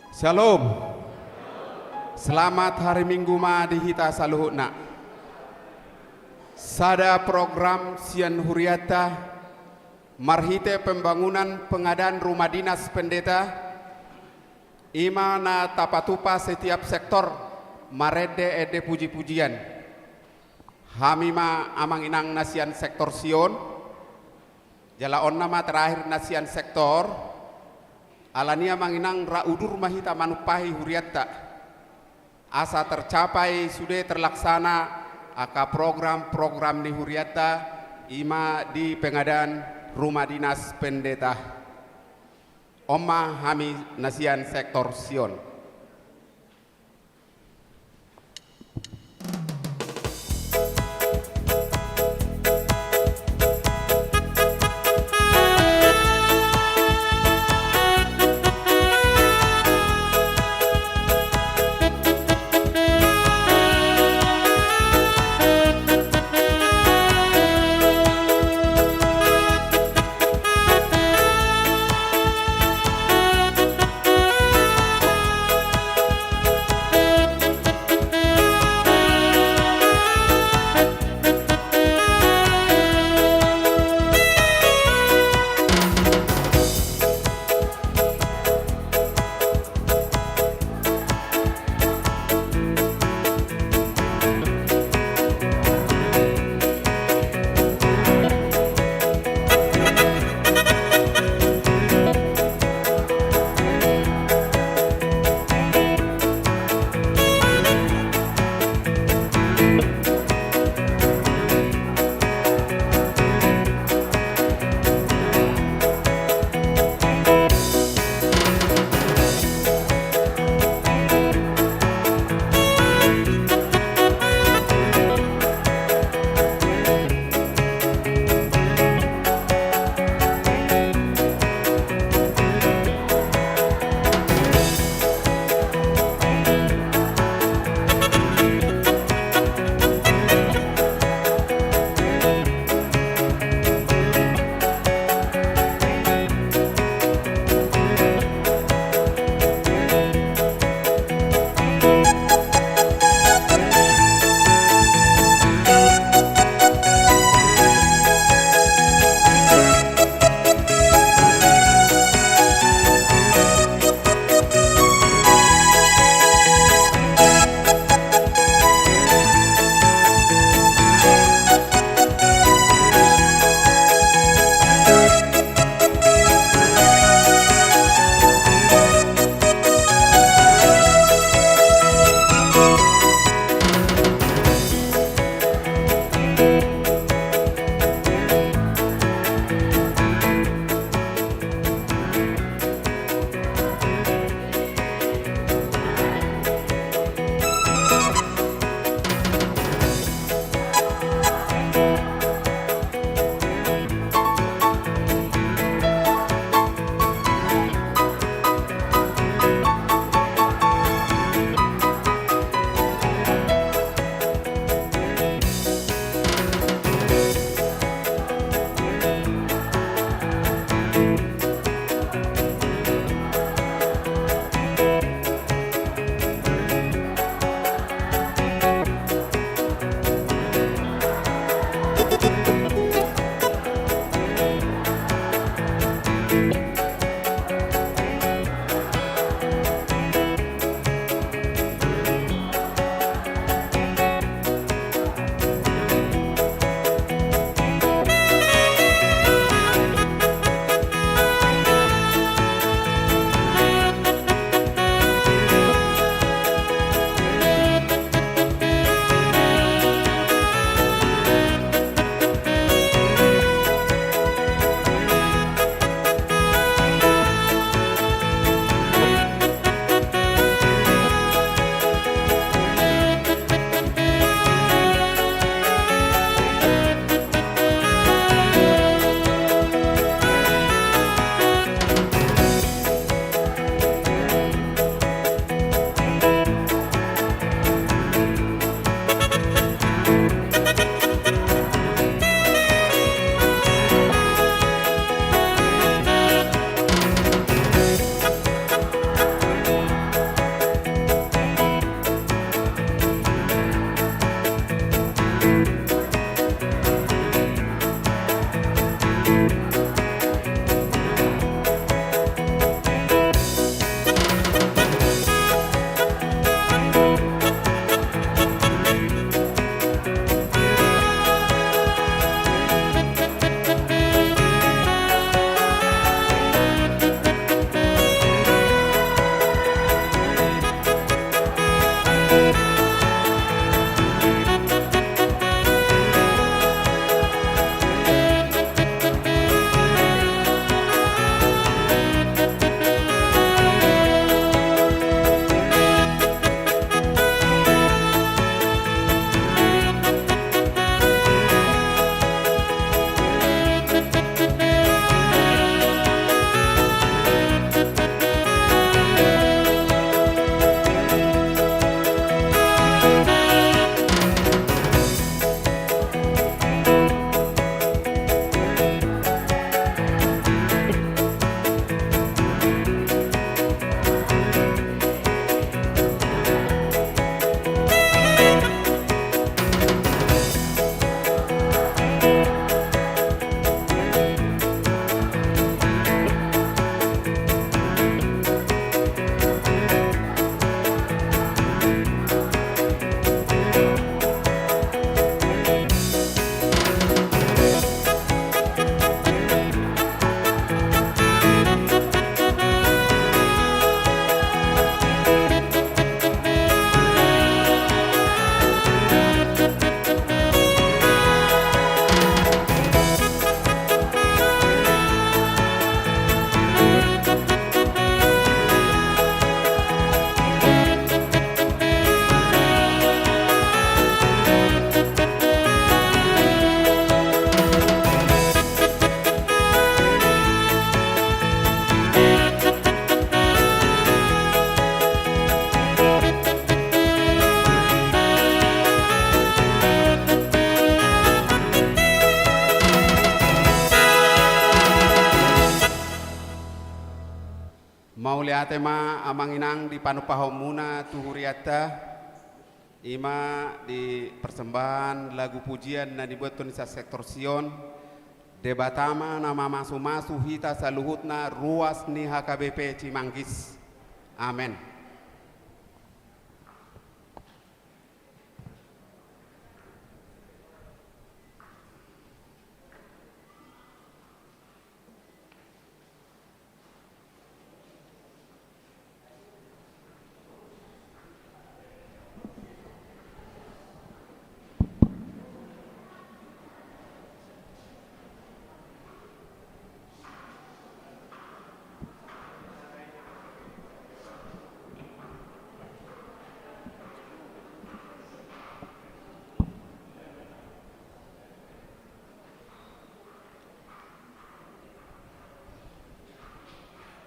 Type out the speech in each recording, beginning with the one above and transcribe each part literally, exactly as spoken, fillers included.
Syalom. Selamat hari Minggu ma di hita saluhutna. Sada program sian hurianta marhite pembangunan pengadaan rumah dinas pendeta, i ma na tapatupa setiap sektor marende-ende puji-pujian. Hami ma amang inang na sian sektor Sion, jala on nama terakhir na sian sektor, alani i amang inang ra udur ma hita manumpahi hurianta. Asa tercapai sude terlaksana angka program-program ni hurianta, i ma di pengadaan rumah dinas pendeta. On ma hami na sian sektor Sion. Ate ma amang inang di panumpahonmuna tu hurianta, ima di persembahan lagu pujian na nibuathon ni Sektor Sion. Debata ma na mamasumasu hita saluhutna ruas ni H K B P Cimanggis. Amen.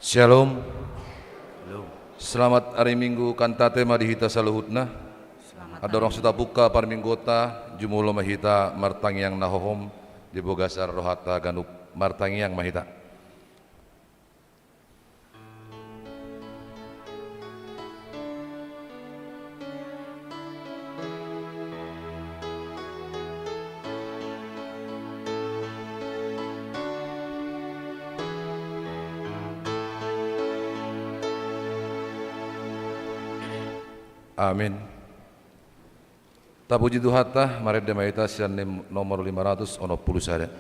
Syalom. Selamat ari Minggu kantate ma di hita saluhutna. Andorang so tapungka parmingguonta, jumolo ma hita martangiang na hohom di bagasan rohanta ganup. Martangiang ma hita. Amin. Tapuji Tuhanta, marende ma hita sian nomor lima ratus onom pulu sada.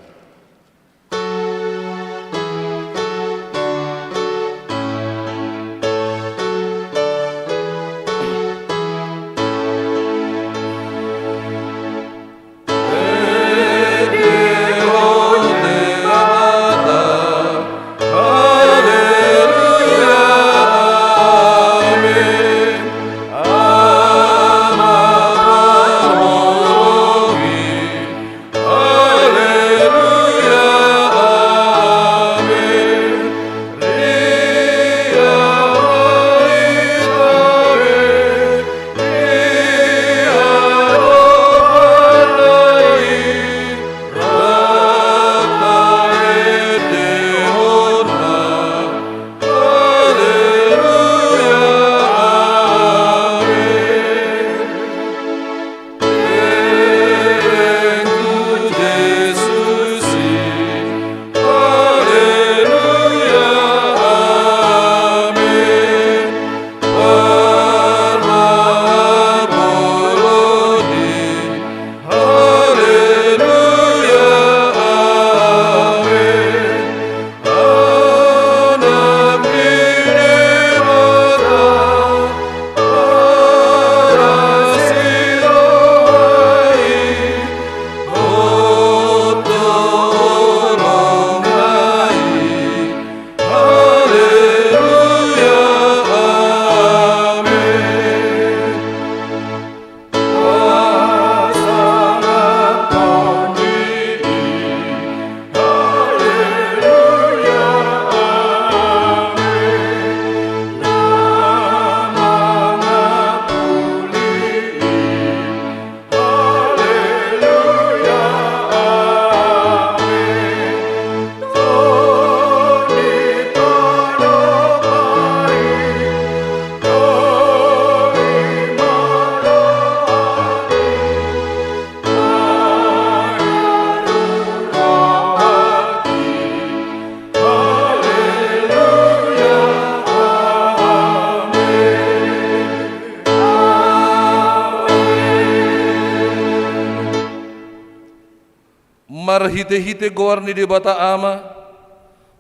Marhitehite goar ni Debata Ama,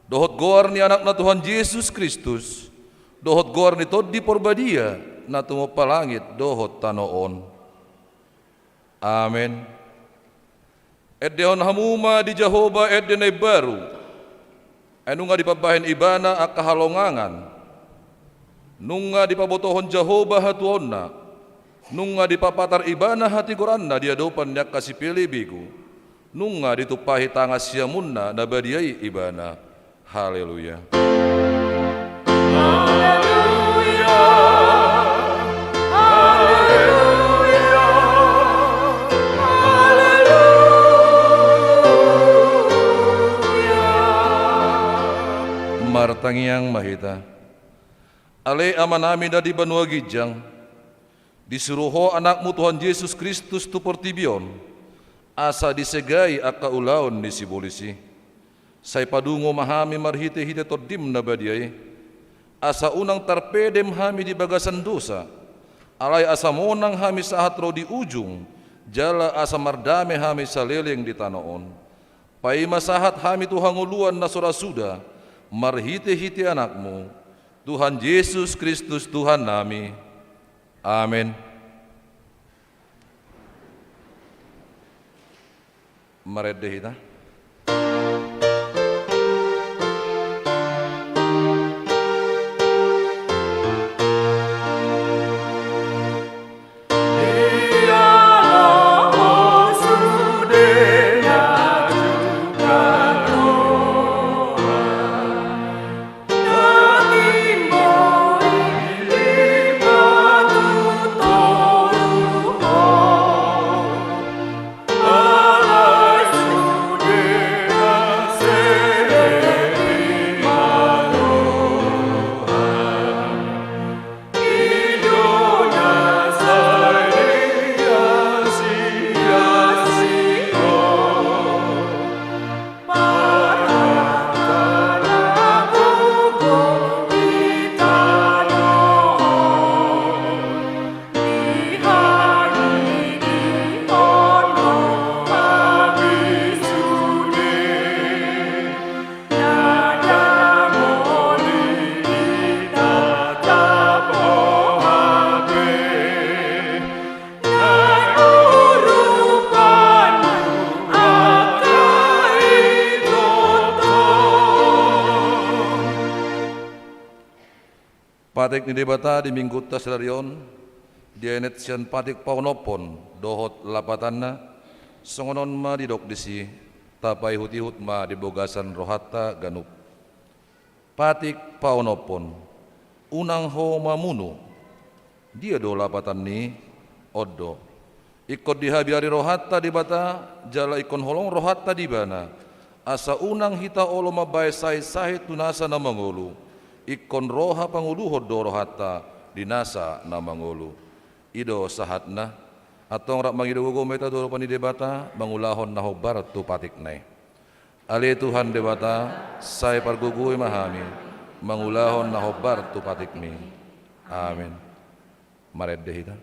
dohot goar ni Anakna Tuhan Jesus Kristus, dohot goar ni Tondi Porbadia, na tumompa langit dohot tano on. Amen. Endehon hamu ma di Jahowa ende na imbaru. Ai nunga dipambahen Ibana angka halongangan. Nunga dipabotohon Jahowa hatuaonna. Nunga dipapatar Ibana hatigoranna di adopan ni angka sipelebegu. Nunga ditumpahi tangan siamunna na badia i Ibana. Haleluya. Haleluya. Haleluya. Martangiang ma hita. Ale Amanami na di banua ginjang, disuru Ho Anakmu Tuhan Jesus Kristus tu portibi on, asa disegai angka ulaon ni sibolis i. Sai padungo ma hami marhitehite Tondim na badia i, asa unang tarpedem hami di bagasan dosa, alai asa monang hami sahat ro di ujung, jala asa mardame hami saleleng di tano on. Paima sahat hami tu hangoluan na so ra suda, marhitehite Anakmu, Tuhan Jesus Kristus Tuhannami. Amen. Marende hita. Patik ni Debata di Minggunta sadari on, dienet sian patik paonomhon dohot lapatanna, songon on ma didok disi, tapaihutihut ma di bagasan rohanta ganup. Patik paonomhon, unang ho mamunu. Dia do lapatan ni i? On do. Ingkon dihabiari rohanta Debata, jala ingkon holong rohanta di Ibana, asa unang hita olo mambahen sahitsahit tu nasa na mangolu, ingkon roha pangoluhon do rohanta di nasa na mangolu. I do sahatna. Antong rap mangido gogo ma hita tu adopan ni Debata, mangulahon na hombar tu patikna i. Ale Tuhan Debata, sai pargogoi ma hami, mangulahon na hombar tu patikmi. Amen. Marende hita.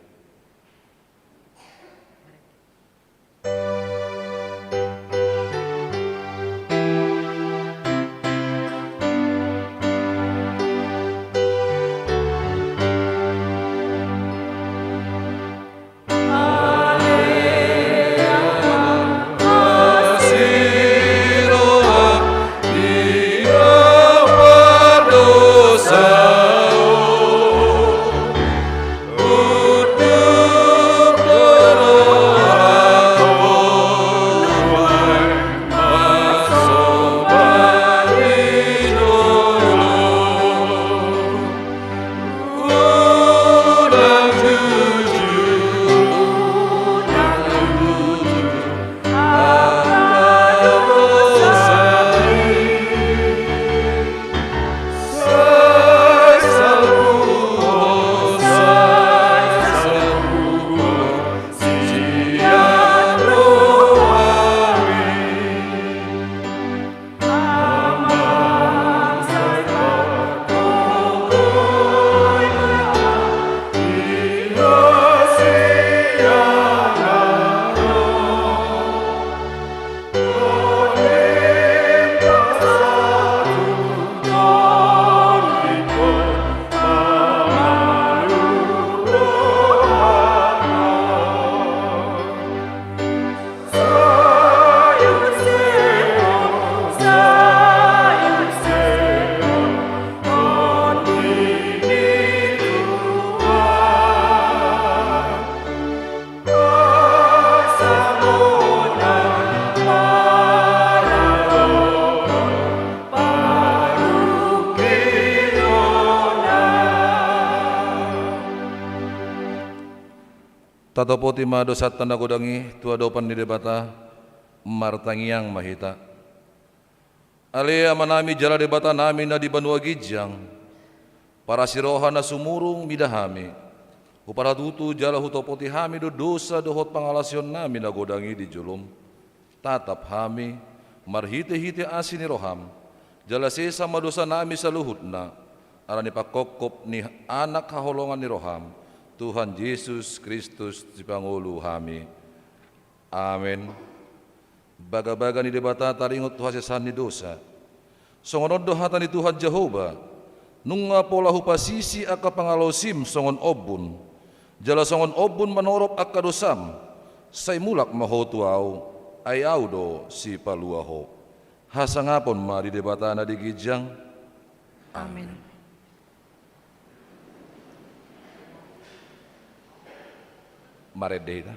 Tatopoti ma dosanta na godang i tu adopan ni Debata, martangiang ma hita. Ale Amanami jala Debatanami na di banua ginjang, Parasi roha na sumurung mida hami, huparhatutu jala hutopoti hami do dosa dohot pangalaosionnami na godang i di jolom. Tatap hami, marhitehite asi ni roham, jala sesa ma dosanami saluhutna, ala ni panghophop ni Anak haholongan ni roham, Tuhan Jesus Kristus Sipangolu hami. Amen. Bagabaga ni Debata taringot tu hasesaan ni dosa. Songon on do hata ni Tuhan Jahowa: Nunga pola hupasisi angka pangalaosim songon ombun, jala songon ombun manorop angka dosam, sai mulak ma ho tu Ahu, ai Ahu do Sipalua ho. Hasangapon ma di Debata na di ginjang. Amen. Marende hita.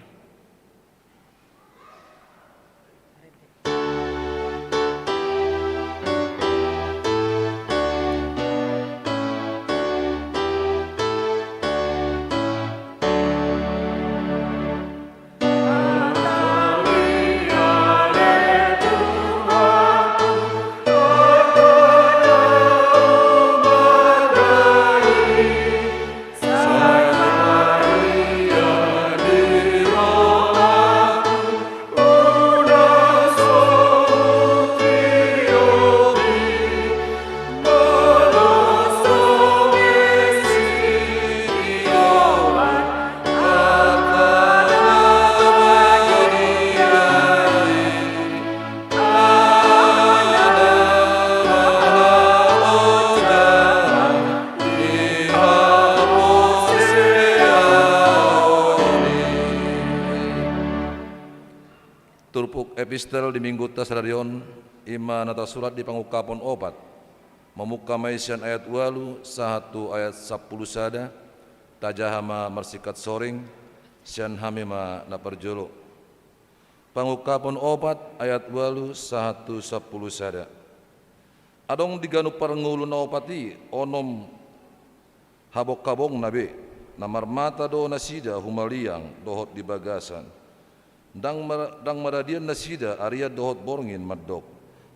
Turpuk epistel di minggunta sadari on, i ma na tarsurat di Pangungkapon opat. Mamungka ma i sian ayat ualu sahat tu ayat sampulu sada, tajaha ma marsingkat soring, sian hami ma na parjolo. Pangungkapon opat ayat ualu sahat tu sampulu sada. Adong di ganup parngolu na opat i onom habonghabongna be, na marmata do nasida humaliang dohot di bagasan. Ndang mar-, ndang maradian nasida arian dohot borngin mandok: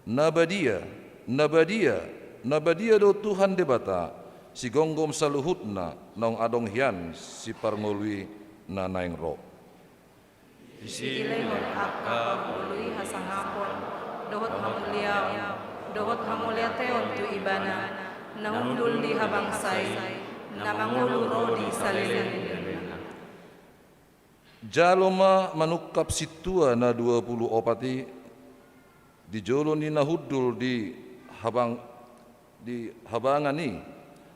Na badia, na badia, na badia do Tuhan Debata, sigomgom saluhutna naung adong hian siparngolu i na naeng ro. Disi dilehon angka parngolu i hasangapon, dohot hamuliaon, dohot hamauliateon tu Ibana, na hundul di habangsa i, na mangolu ro di saleleng ni lelengna. Jalo ma manungkap sintua na dua pulu opat i, di jolo ni na hundul di habang-, di habangan i,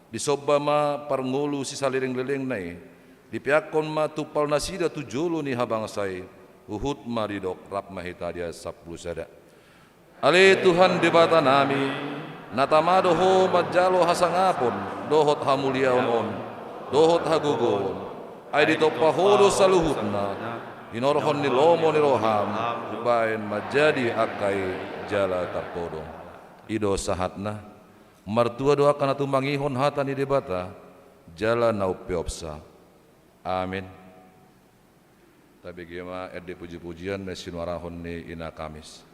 disomba ma parngolu sisaleleng-lelengna i, dipeakhon ma tumpal nasida tu jolo ni habangsa i, huhut ma didok, rap ma hita di ayat sampulu sada. Ale Tuhan Debatanami, na tama do Ho manjalo hasangapon, dohot hamuliaon on, dohot hagogoon, ai ditompa Ho do saluhutna, hinorhon ni lomo ni roham, hubaen manjadi angka i jala tarpodom. I do sahatna. Martua do angka na tumangihon hata ni Debata, jala na umpeopsa. Amin. Tabege ma ende puji-pujian na sinuarahon ni Ina Kamis.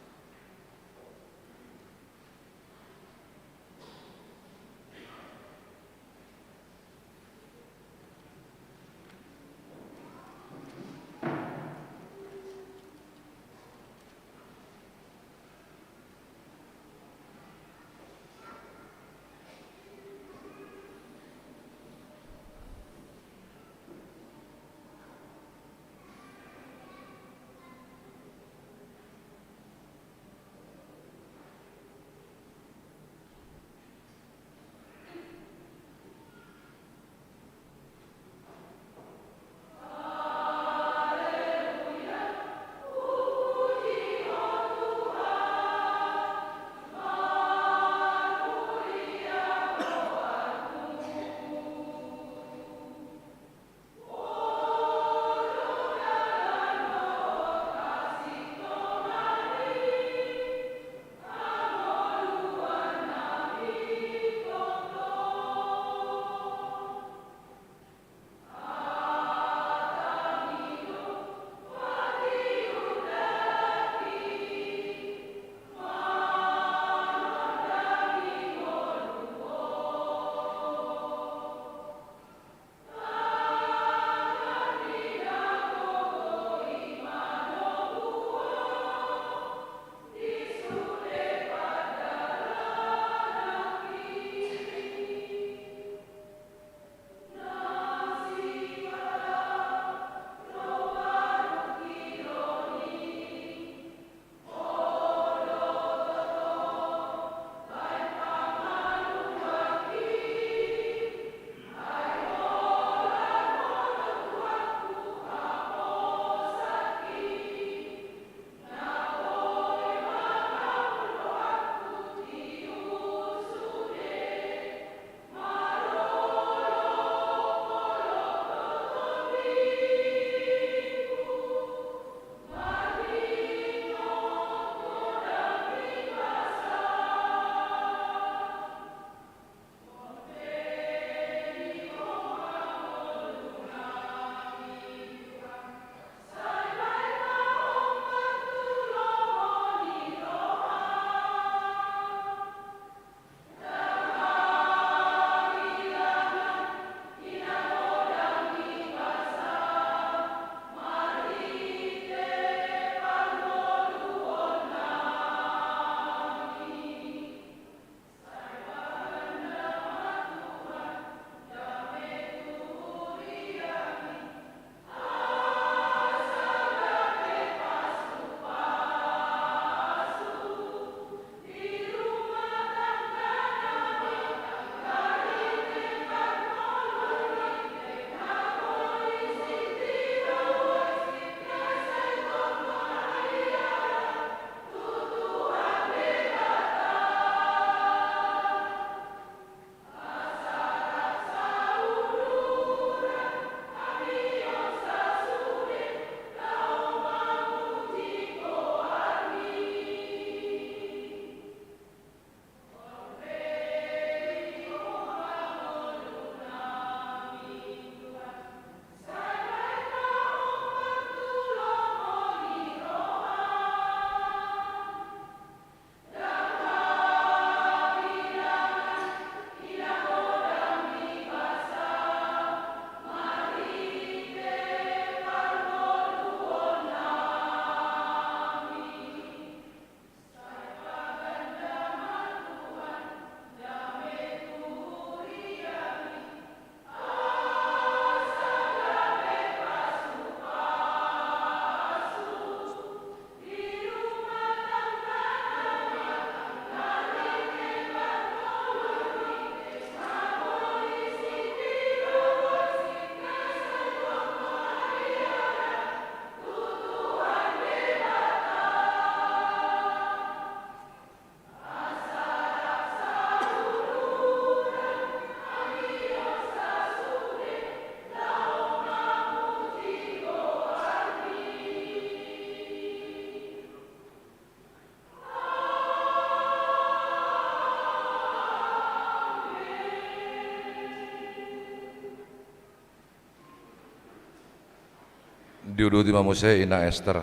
Diuduti ma muse Ina Ester.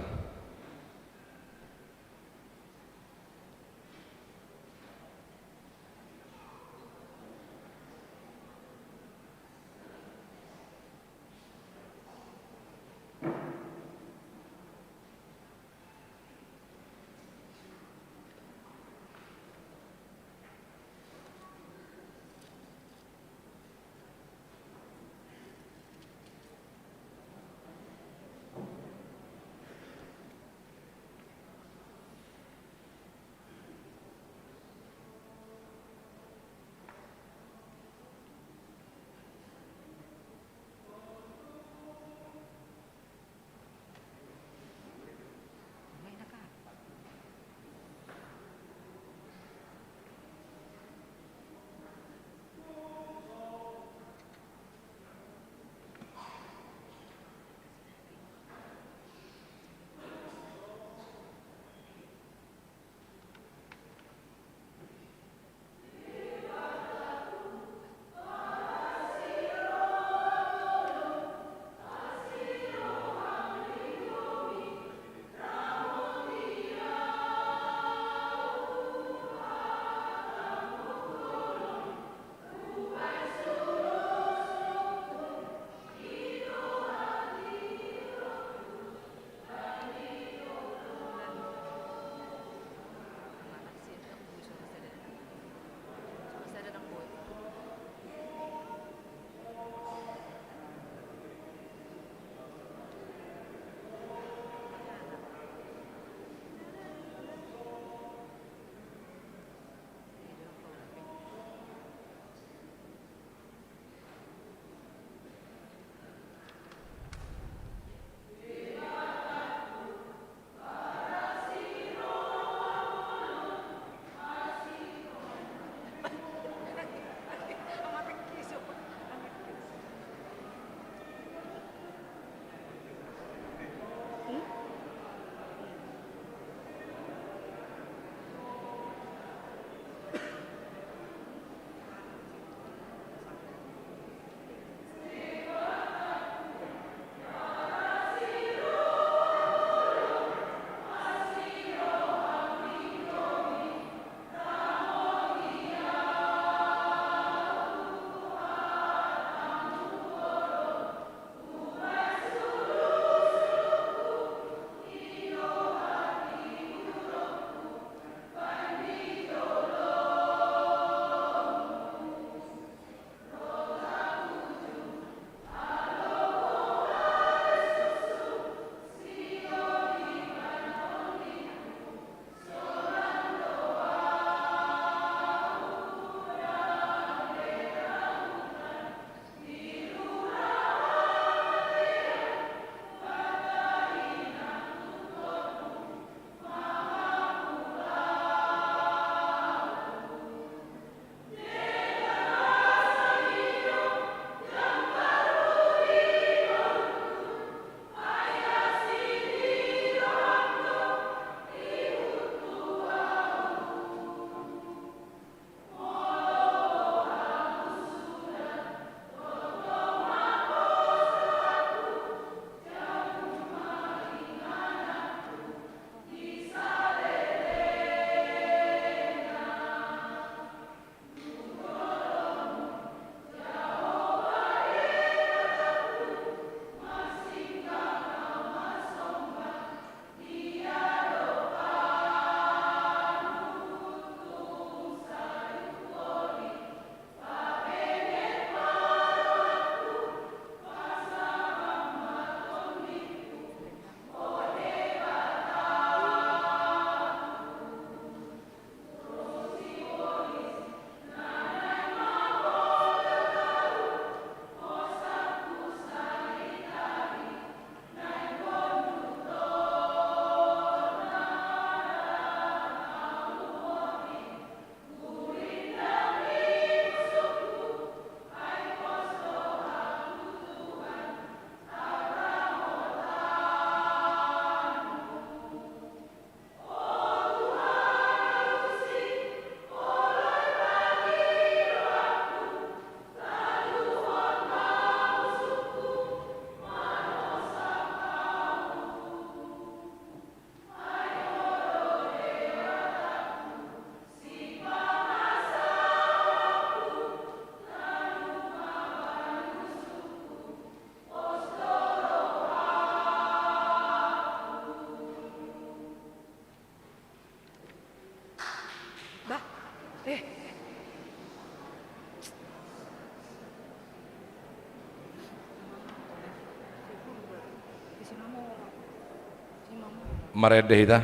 Marende hita.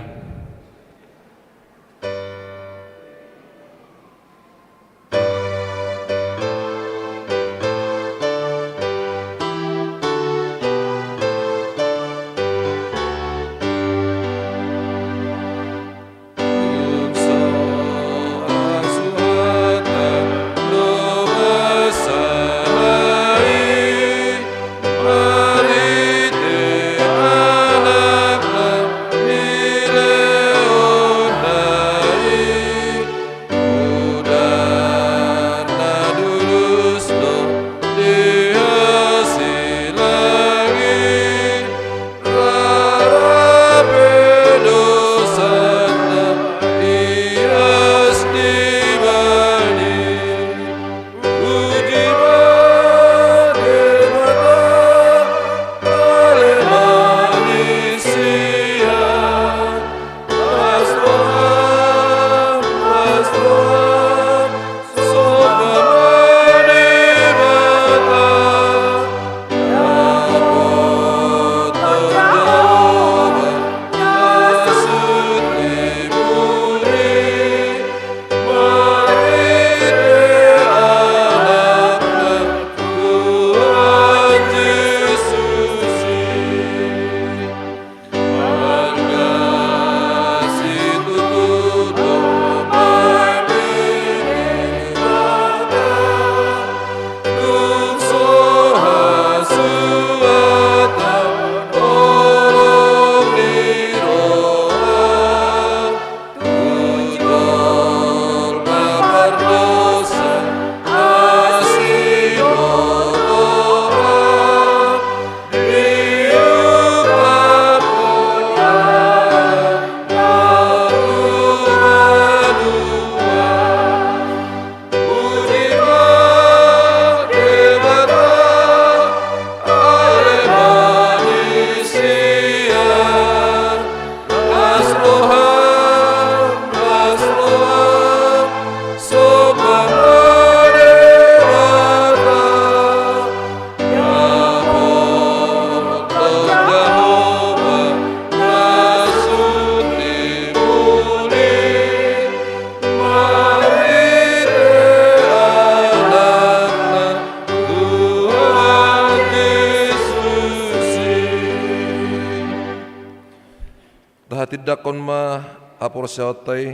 Tahatindangkon ma haporseaonta i,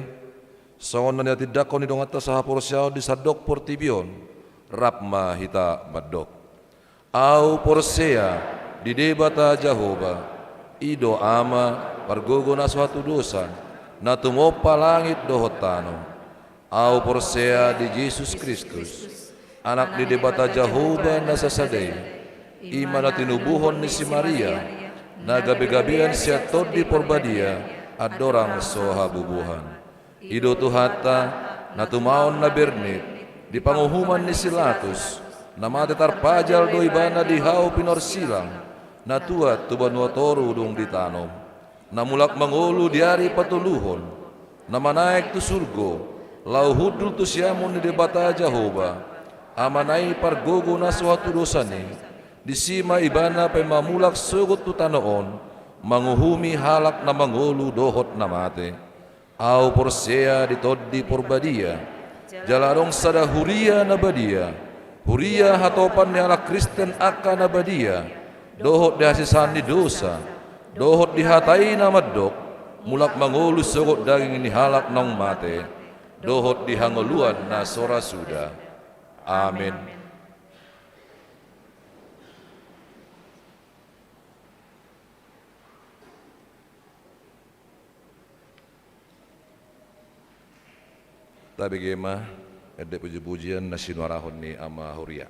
songon na nihatindangkon ni donganta sahaporseaon di sandok portibi on. Rap ma hita mandok. Ahu porsea di Debata Jahowa, i do Ama, pargogo na so hatudosan, na tumompa langit dohot tano. Ahu porsea di Jesus Kristus, Anak ni Debata Jahowa na sasada i, i ma na tinubuhon ni si Maria, na gabegabean sian Tondi Porbadia, andorang so habubuhan. I do Tuhanta, na tumaon na bernit, di panguhuman ni si Latus, na mate tarpajal do Ibana di hau pinorsilang, na tuat tu banua toru dung ditanom. Na mulak mangolu di ari patoluhon, na manaek tu surgo, laho hundul tu siamun ni Debata Jahowa, Amana i pargogo na so hatudosan i, disi ma Ibana paima mulak sogot tu tano on, manguhumi halak na mangolu dohot na mate. Ahu porsea di Tondi Porbadia, jala adong sada huria na badia, huria hatopan ni halak Kristen angka na badia, dohot di hasesaan ni dosa, dohot di hata i na mandok, mulak mangolu sogot daging ni halak naung mate, dohot di hangoluan na so ra suda. Amen. Tabege ma ende pujipujian na sinuarahon ni ama huria.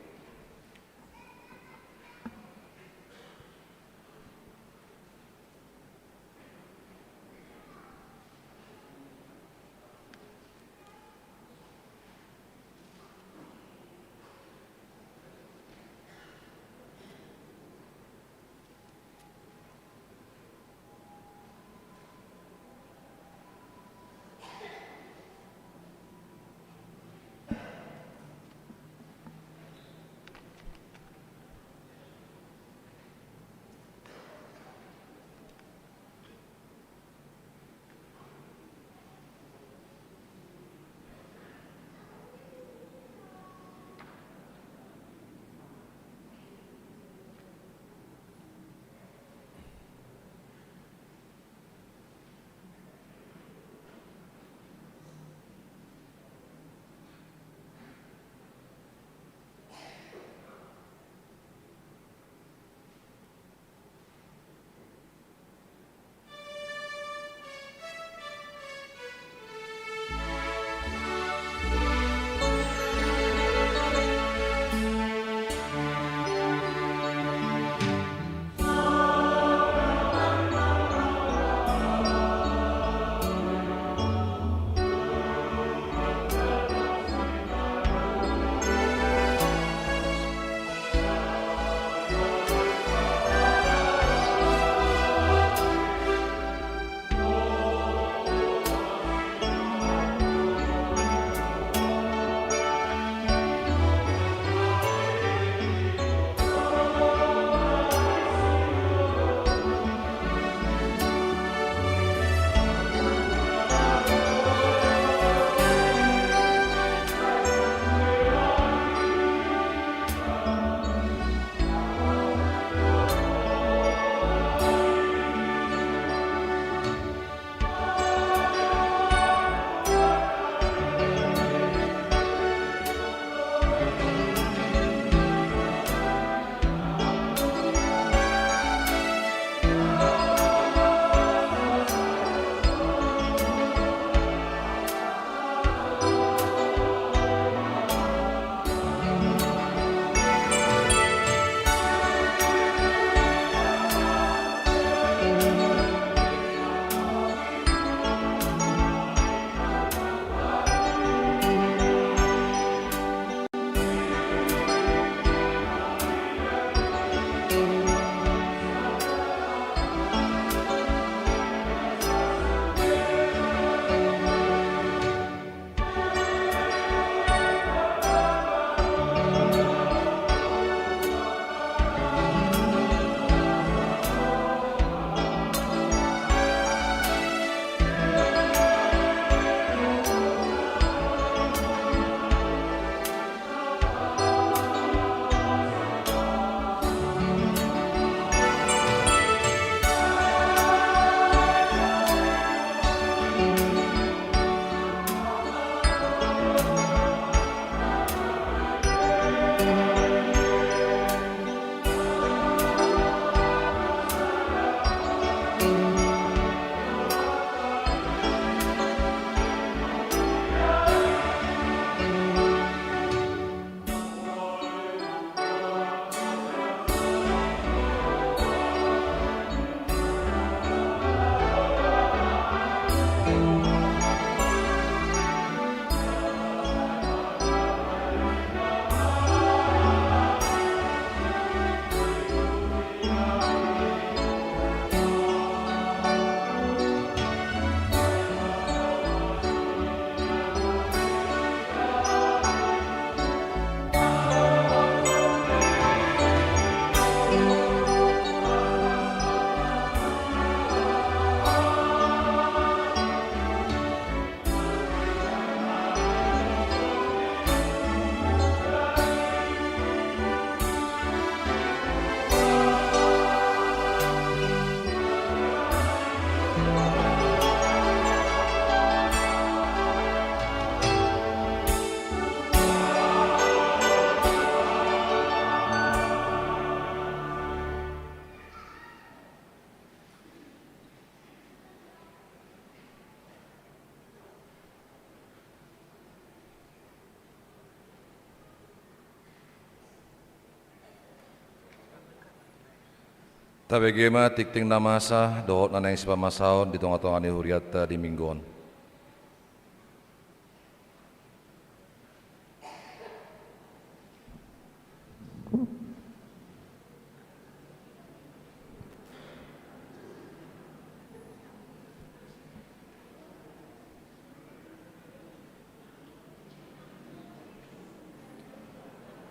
Tabege ma tingting na masa dohot na naeng sipamasaon di tonga-tonga ni hurianta di Minggu on.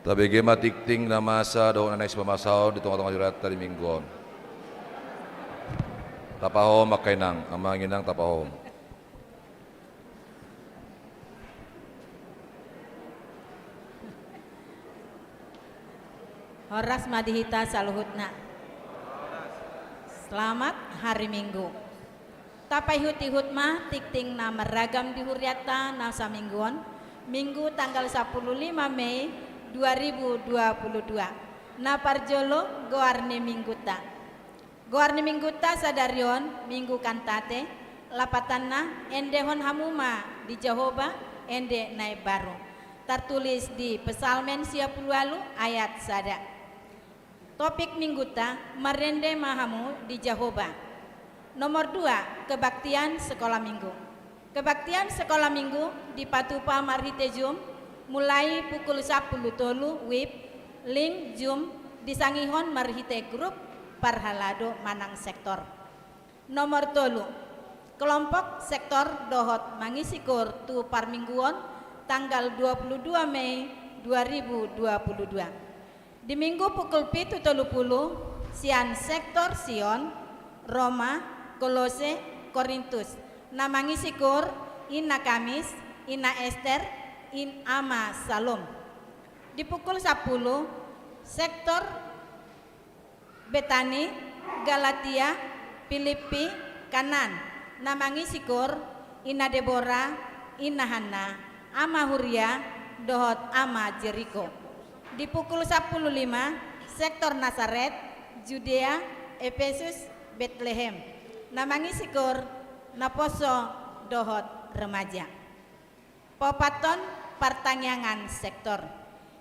Tabege ma tingting na masa dohot na naeng sipamasaon di tonga-tonga ni hurianta di Minggu on. Tapahom angka inang, amang inang, tapahom. Horas ma di hita saluhutna. Selamat hari Minggu. Tapaihut-ihut ma tingting na marragam di hurianta na saminggu on, Minggu tanggal sapuluh lima Mei dua ribu dua puluh dua. Na parjolo, goar ni Mingguta. Goar ni Mingguta sadari on, Minggu Kantate, lapatanna, Endehon hamu ma di Jahowa ende na imbaru. Tartulis di Psalmen sia pulu ualu ayat sada. Topik Mingguta, Marende ma hamu di Jahowa. Nomor dua, kebaktian sekolah Minggu. Kebaktian sekolah Minggu dipatupa marhite Zoom, mulai pukul sapuluh tolu WIB, link Zoom disangihon marhite grup parhalado manang sektor. Nomor tolu, kelompok, sektor dohot mangisi koor tu parmingguon tanggal dua puluh dua Mei dua ribu dua puluh dua. Di Minggu pukul pitu tolu pulu, sian sektor Sion, Roma, Kolose, Korintus, na mangisi koor Inna Kamis, Inna Ester, Inna Ama Salom. Di pukul sapuluh, sektor Betani, Galatia, Pilippi, Kanaan, na mangisi koor Inna Debora, Inna Hanna, Ama Huria, dohot Ama Jeriko. Di pukul sapuluh lima, sektor Nasaret, Judea, Epesus, Betlehem, na mangisi koor naposo dohot remaja. Paopathon, partangiangan sektor.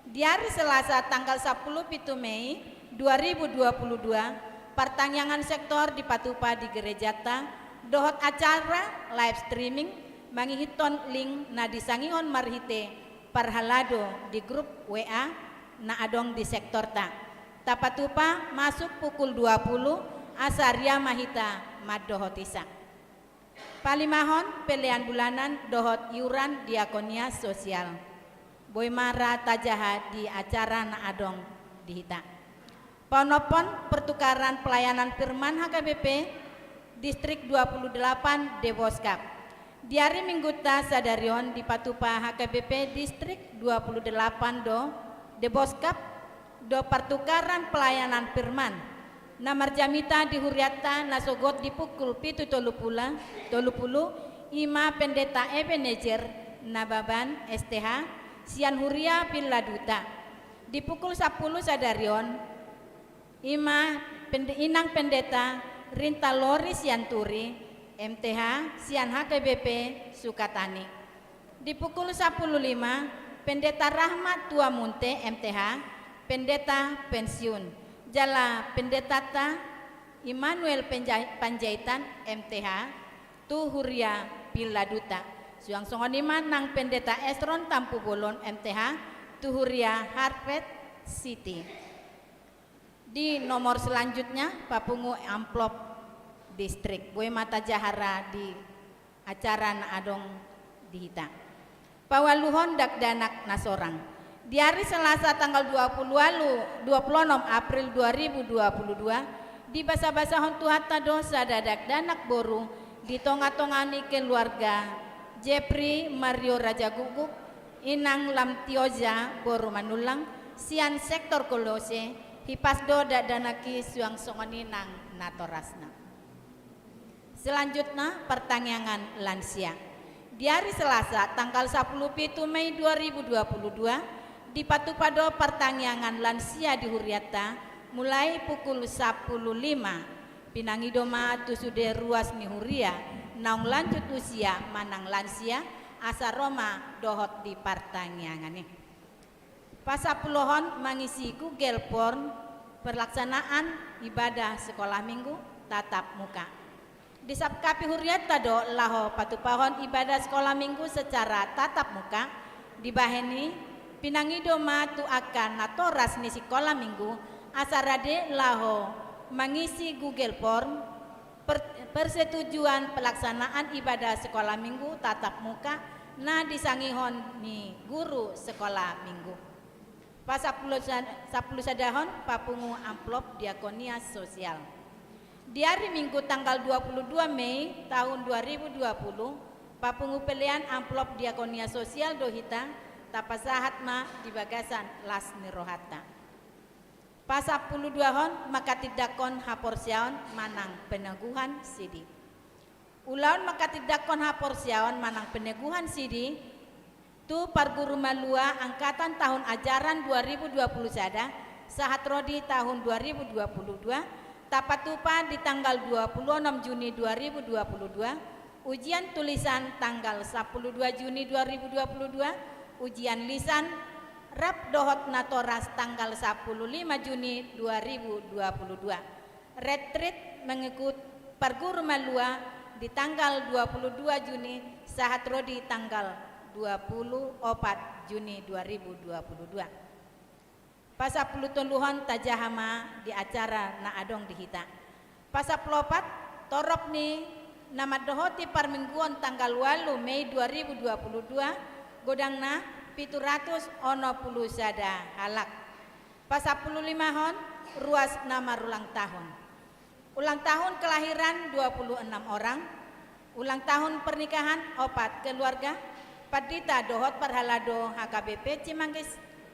Di ari Selasa tanggal sapuluh pitu Mei dua ribu dua puluh dua, partangiangan sektor dipatupa di gerejanta dohot acara live streaming mangihuthon link na disangihon marhite parhalado di grup WA na adong di sektorta. Tapatupa masuk pukul dua puluh, asa riama hita mandohot isa. Palimahon, pelean bulanan dohot iuran diakonia sosial. Boi ma ra tajaha di acara na adong di hita. Paonomhon, pertukaran pelayanan firman HKBP Distrik dua puluh delapan Deboskap. Di ari Mingguta sadari on dipatupa HKBP Distrik dua puluh delapan do Deboskap do partukaran pelayanan firman. Na marjamita di hurianta na sogot di pukul pitu tolu pulu, tolu pulu, i ma Pendeta Ebenezer Nababan, S T H, sian Huria Villa Duta. Di pukul sapuluh sadari on, i ma pende-, Inang Pendeta Rinta Lori Sianturi, M T H, sian HKBP Sukatani. Di pukul sapuluh lima, Pendeta Rahmat Tuamunte, M T H, pendeta pensiun. Jala pendetanta Immanuel Penja-, Panjaitan, M T H, tu Huria Villa Duta. Suang songon i ma nang Pendeta Esron Tampubolon, M T H, tu Huria Harvest City. Di nomor selanjutnya, papungu amplop distrik. Boi ma tajaha ra di acara na adong di hita. Paualuhon dakdanak na sorang. Di ari Selasa tanggal dua pulu ualu, dua pulu onom April dua ribu dua pulu dua, dibasabasahon Tuhanta do sada dakdanak boru di tonga-tonga ni keluarga Jepri Mario Rajagukguk, Inang Lamtioza boru Manullang, sian sektor Kolose, hipas do dakdanak i suang songon i nang natorasna. Selanjutna, partangiangan lansia. Di ari Selasa, tanggal sapuluh pitu Mei dua ribu dua puluh dua, dipatupa do partangiangan lansia di hurianta, mulai pukul sapuluh lima. Pinangido ma tu sude ruas ni huria, naung lanjut usia manang lansia, asa ro ma dohot di partangiangan i. Pasampuluhon, mangisi Google Form Pelaksanaan ibadah sekolah minggu tatap muka. Disangkapi hurianta do laho patupahon ibadah sekolah minggu secara tatap muka, dibahen i, pinangido ma tu angka natoras ni sikola minggu asa rade laho mangisi Google Form per-, persetujuan pelaksanaan ibadah sekolah minggu tatap muka na disangihon ni guru sekolah minggu. Pasampulu sa-, sampulu sadahon, papungu amplop diakonia sosial. Di ari Minggu tanggal dua puluh dua Mei tahun dua ribu dua puluh, papungu pelean amplop diakonia sosial do hita, tapasahat ma di bagasan las ni rohanta. Pasampulu duahon, manghatindanghon haporseaon manang peneguhan sidi. Ulaon manghatindanghon haporseaon manang peneguhan sidi tu parguru malua angkatan tahun ajaran dua ribu dua puluh sada sahat ro di tahun dua ribu dua puluh dua, tapatupa di tanggal dua puluh onom Juni dua ribu dua puluh dua, ujian tulisan tanggal sampulu dua Juni dua ribu dua puluh dua, ujian lisan rap dohot natoras tanggal sampulu lima Juni dua ribu dua puluh dua. Retreat mengikut parguru malua di tanggal dua puluh dua Juni sahat ro di tanggal dua puluh opat Juni dua ribu dua puluh dua. Pasampulu toluhon, tajaha ma di acara na adong di hita. Pasampulu opat, torop ni na mandohoti parmingguon tanggal ualu Mei dua ribu dua puluh dua, godangna pitu ratus onom pulu sada halak. Pasampulu limahon, ruas na marulang tahun. Ulang tahun kelahiran dua puluh enam orang, ulang tahun pernikahan opat keluarga, pandita dohot parhalado H K B P Cimanggis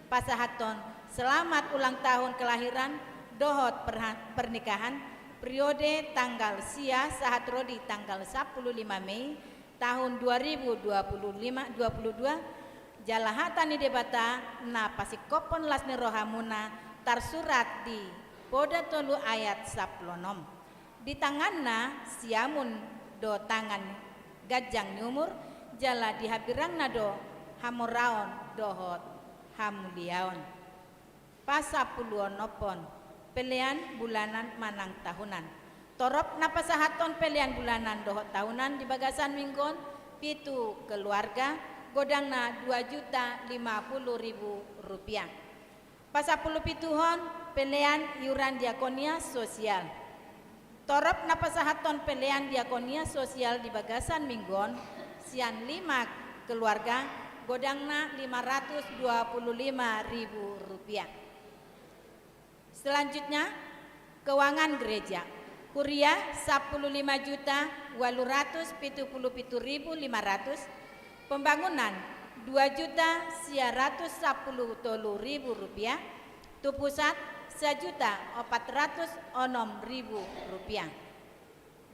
pasahathon selamat ulang tahun kelahiran dohot perha-, pernikahan, periode tanggal sia sahat ro di tanggal sampulu lima Mei tahun dua ribu dua puluh lima, dua puluh dua, jala hata ni Debata na pasingkophon las ni rohamuna tarsurat di Poda tolu ayat sampulu onom. Di tanganna siamun do tangan ganjang ni umur, jala di hambirangna do hamoraon dohot hamuliaon. Pasampulu onomhon, pelean bulanan manang tahunan. Torop na pasahathon pelean bulanan dohot tahunan di bagasan minggu on, pitu keluarga, godangna dua juta lima pulu ribu rupiah. Pasampulu pituhon, pelean iuran diakonia sosial. Torop na pasahathon pelean diakonia sosial di bagasan minggu on, sian lima keluarga, godangna lima ratus dua pulu lima ribu rupiah. Selanjutnya, keuangan gereja. Huria, sampulu lima juta ualu ratus pitu pulu pitu ribu lima ratus. Pembangunan, dua juta sia ratus sampulu tolu ribu rupiah. Tu pusat, sajuta opat ratus onom ribu rupiah.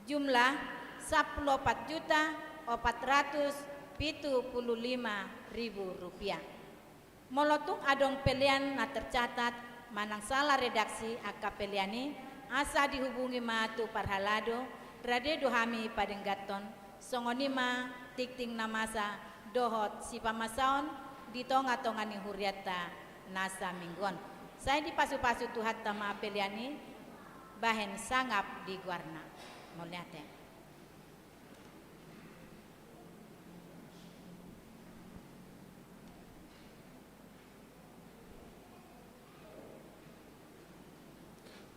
Jumlah, sampulu opat juta opat ratus pitu pulu lima ribu rupiah. Molo tung adong pelean na tercatat manang salah redaksi angka pelean i, asa dihubungi ma tu parhalado, rade do hami padengganhon, songon i ma tingting na masa dohot sipamasaon di tonga-tonga ni hurianta nasa minggu on. Sai dipasupasu Tuhanta ma pelean i bahen sangap di goarna. Mauliate.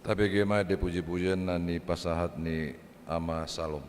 Tabege ma di puji-pujian na nipasahat ni Ama Salom.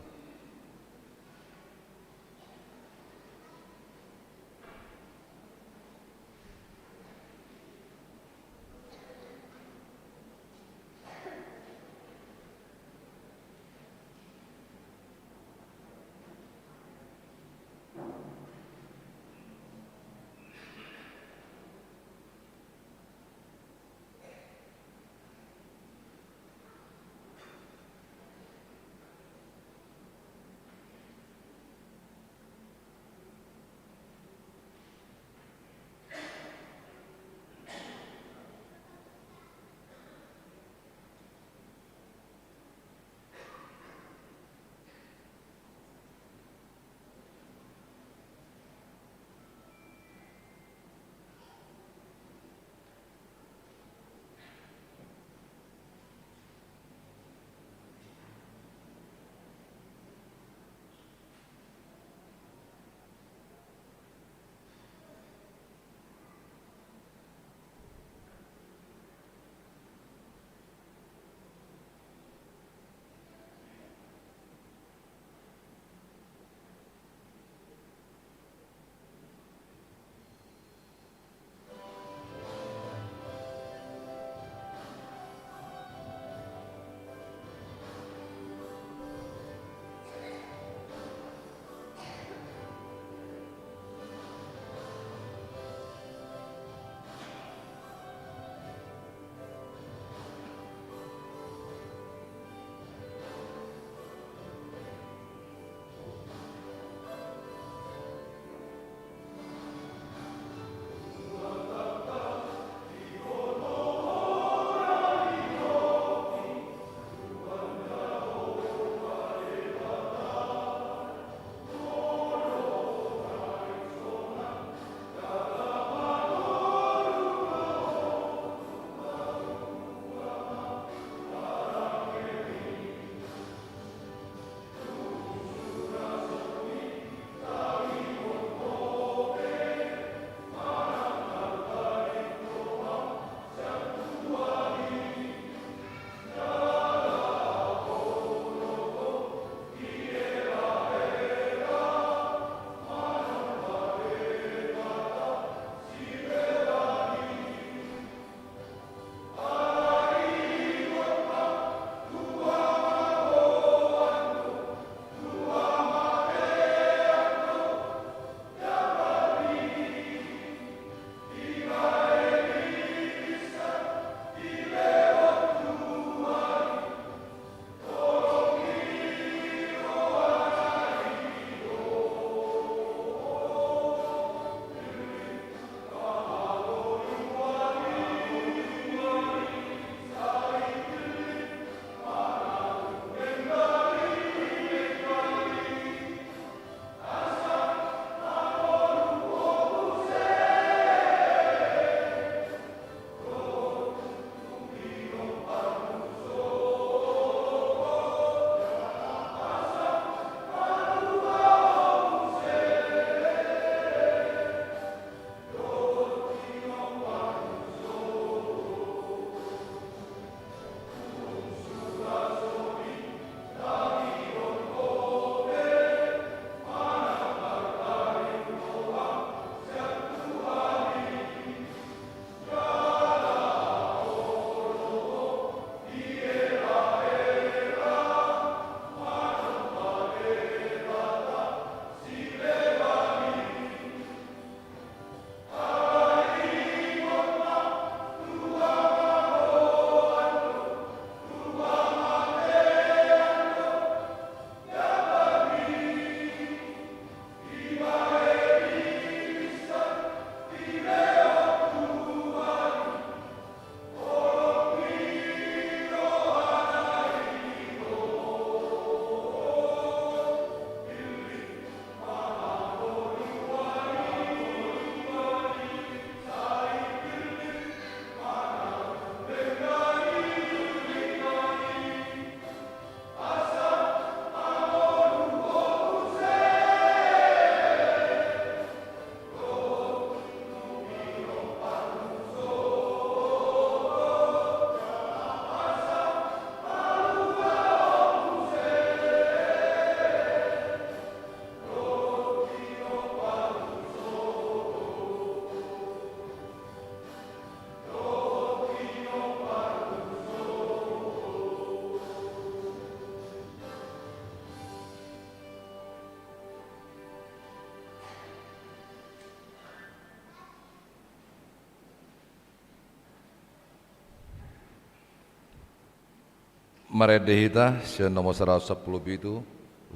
Marende hita sian nomor saratus sampulu pitu,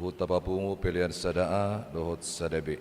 huhut tapapungu pelean sada A dohot sada B.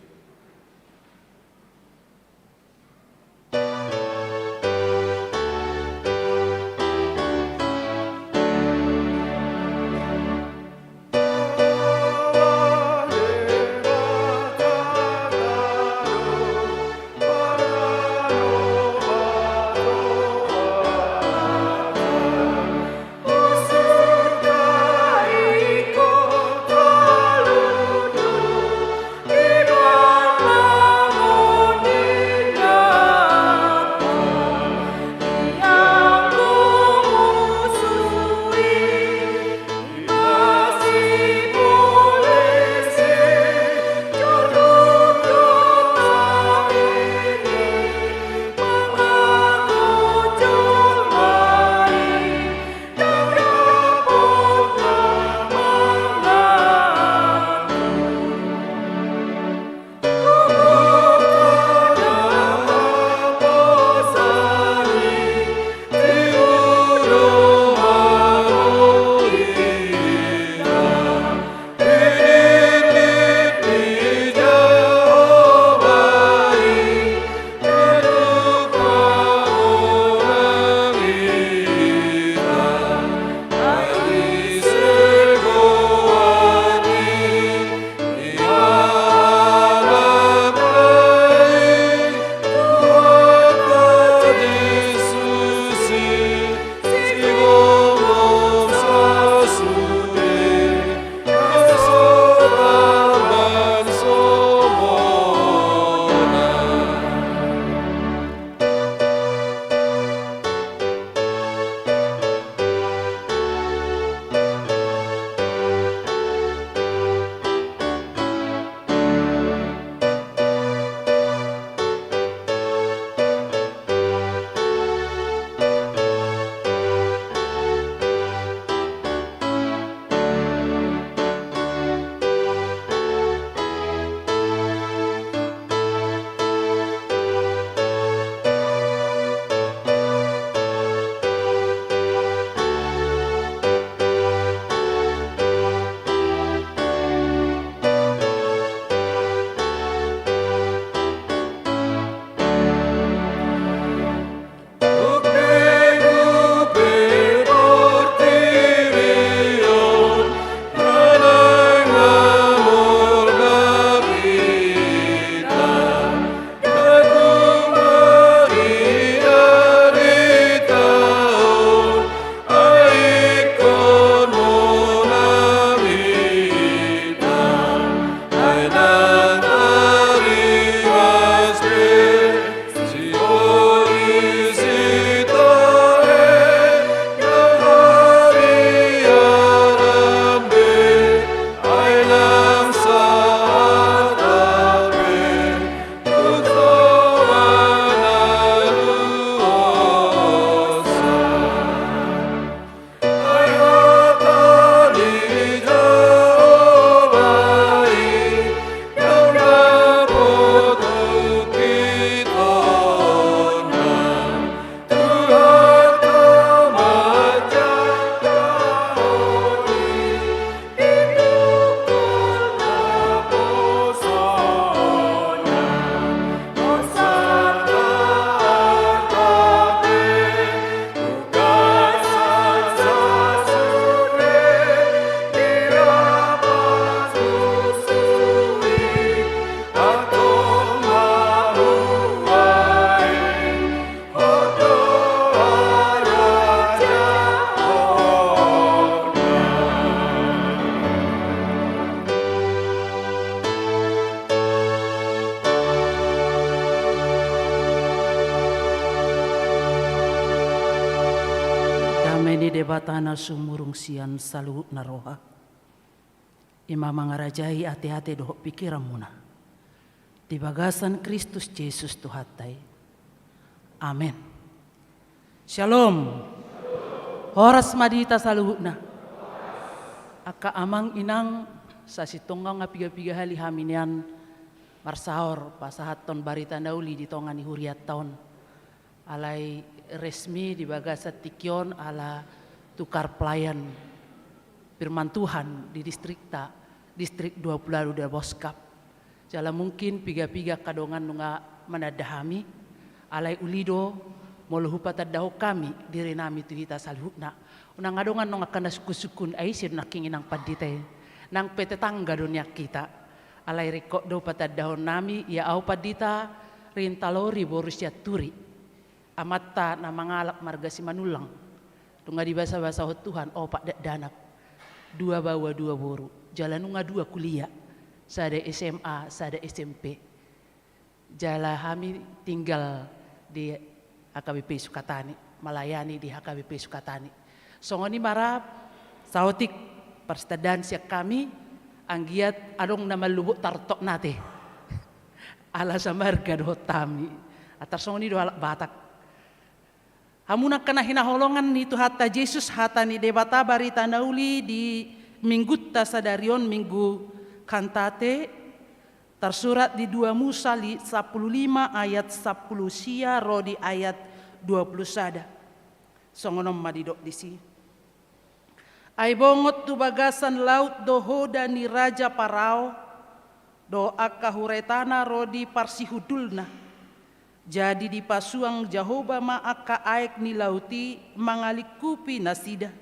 Dame ni Debata na sumurung sian saluhutna roha, i ma mangarajai ateate dohot pingkiranmuna di bagasan Kristus Jesus Tuhanta i. Amen. Syalom. Horas ma di hita saluhutna. Angka amang inang, sasintongna nga piga-piga hali hami nian marsaor pasahathon barita na uli di tonga ni hurianta on. Alai resmi di bagasan tingki on ala tukar pelayan Firman Tuhan di distrikta, distrik dua puluh ualu Daboskap. Jala mungkin piga-piga angka dongan nunga mananda hami, alai uli do molo hupatandahon hami dirinami tu hita saluhutna. Unang adong nunga angka na sungkun-sungkun, ai ise do nangkin inang pandita i. Nang pe tetangga do nian hita. Alai ringkot do patandahon nami, ia au pandita Rintalori boru Sianturi. Amanta na mangalap marga Simanullang. Nunga dibasa-basahon Tuhan opat dakdanak. Dua baoa dua boru. Jala nunga dua kuliah. Sada S M A, sada S M P. Jala hami tinggal di H K B P Sukatani. Melayani di H K B P Sukatani. Songon i ma rap, saotik parsitandaan sian hami, anggiat adong na mallobot tartokna te. Ala samarga dohot hami. Atar songon i do halak Batak. Hamu angka na hinaholongan ni Tuhanta Jesus, hata ni Debata, barita na uli di Minggunta sadari on, Minggu Kantate, tarsurat di dua Musa li-, sampulu lima ayat sampulu sia ro di ayat dua pulu sada. Songon on ma didok disi. Ai bongot tu bagasan laut do hoda ni Raja Parao, dohot angka huretana ro di parsihundulna. Jadi dipasuang Jahowa ma angka aek ni laut i mangalingkupi nasida.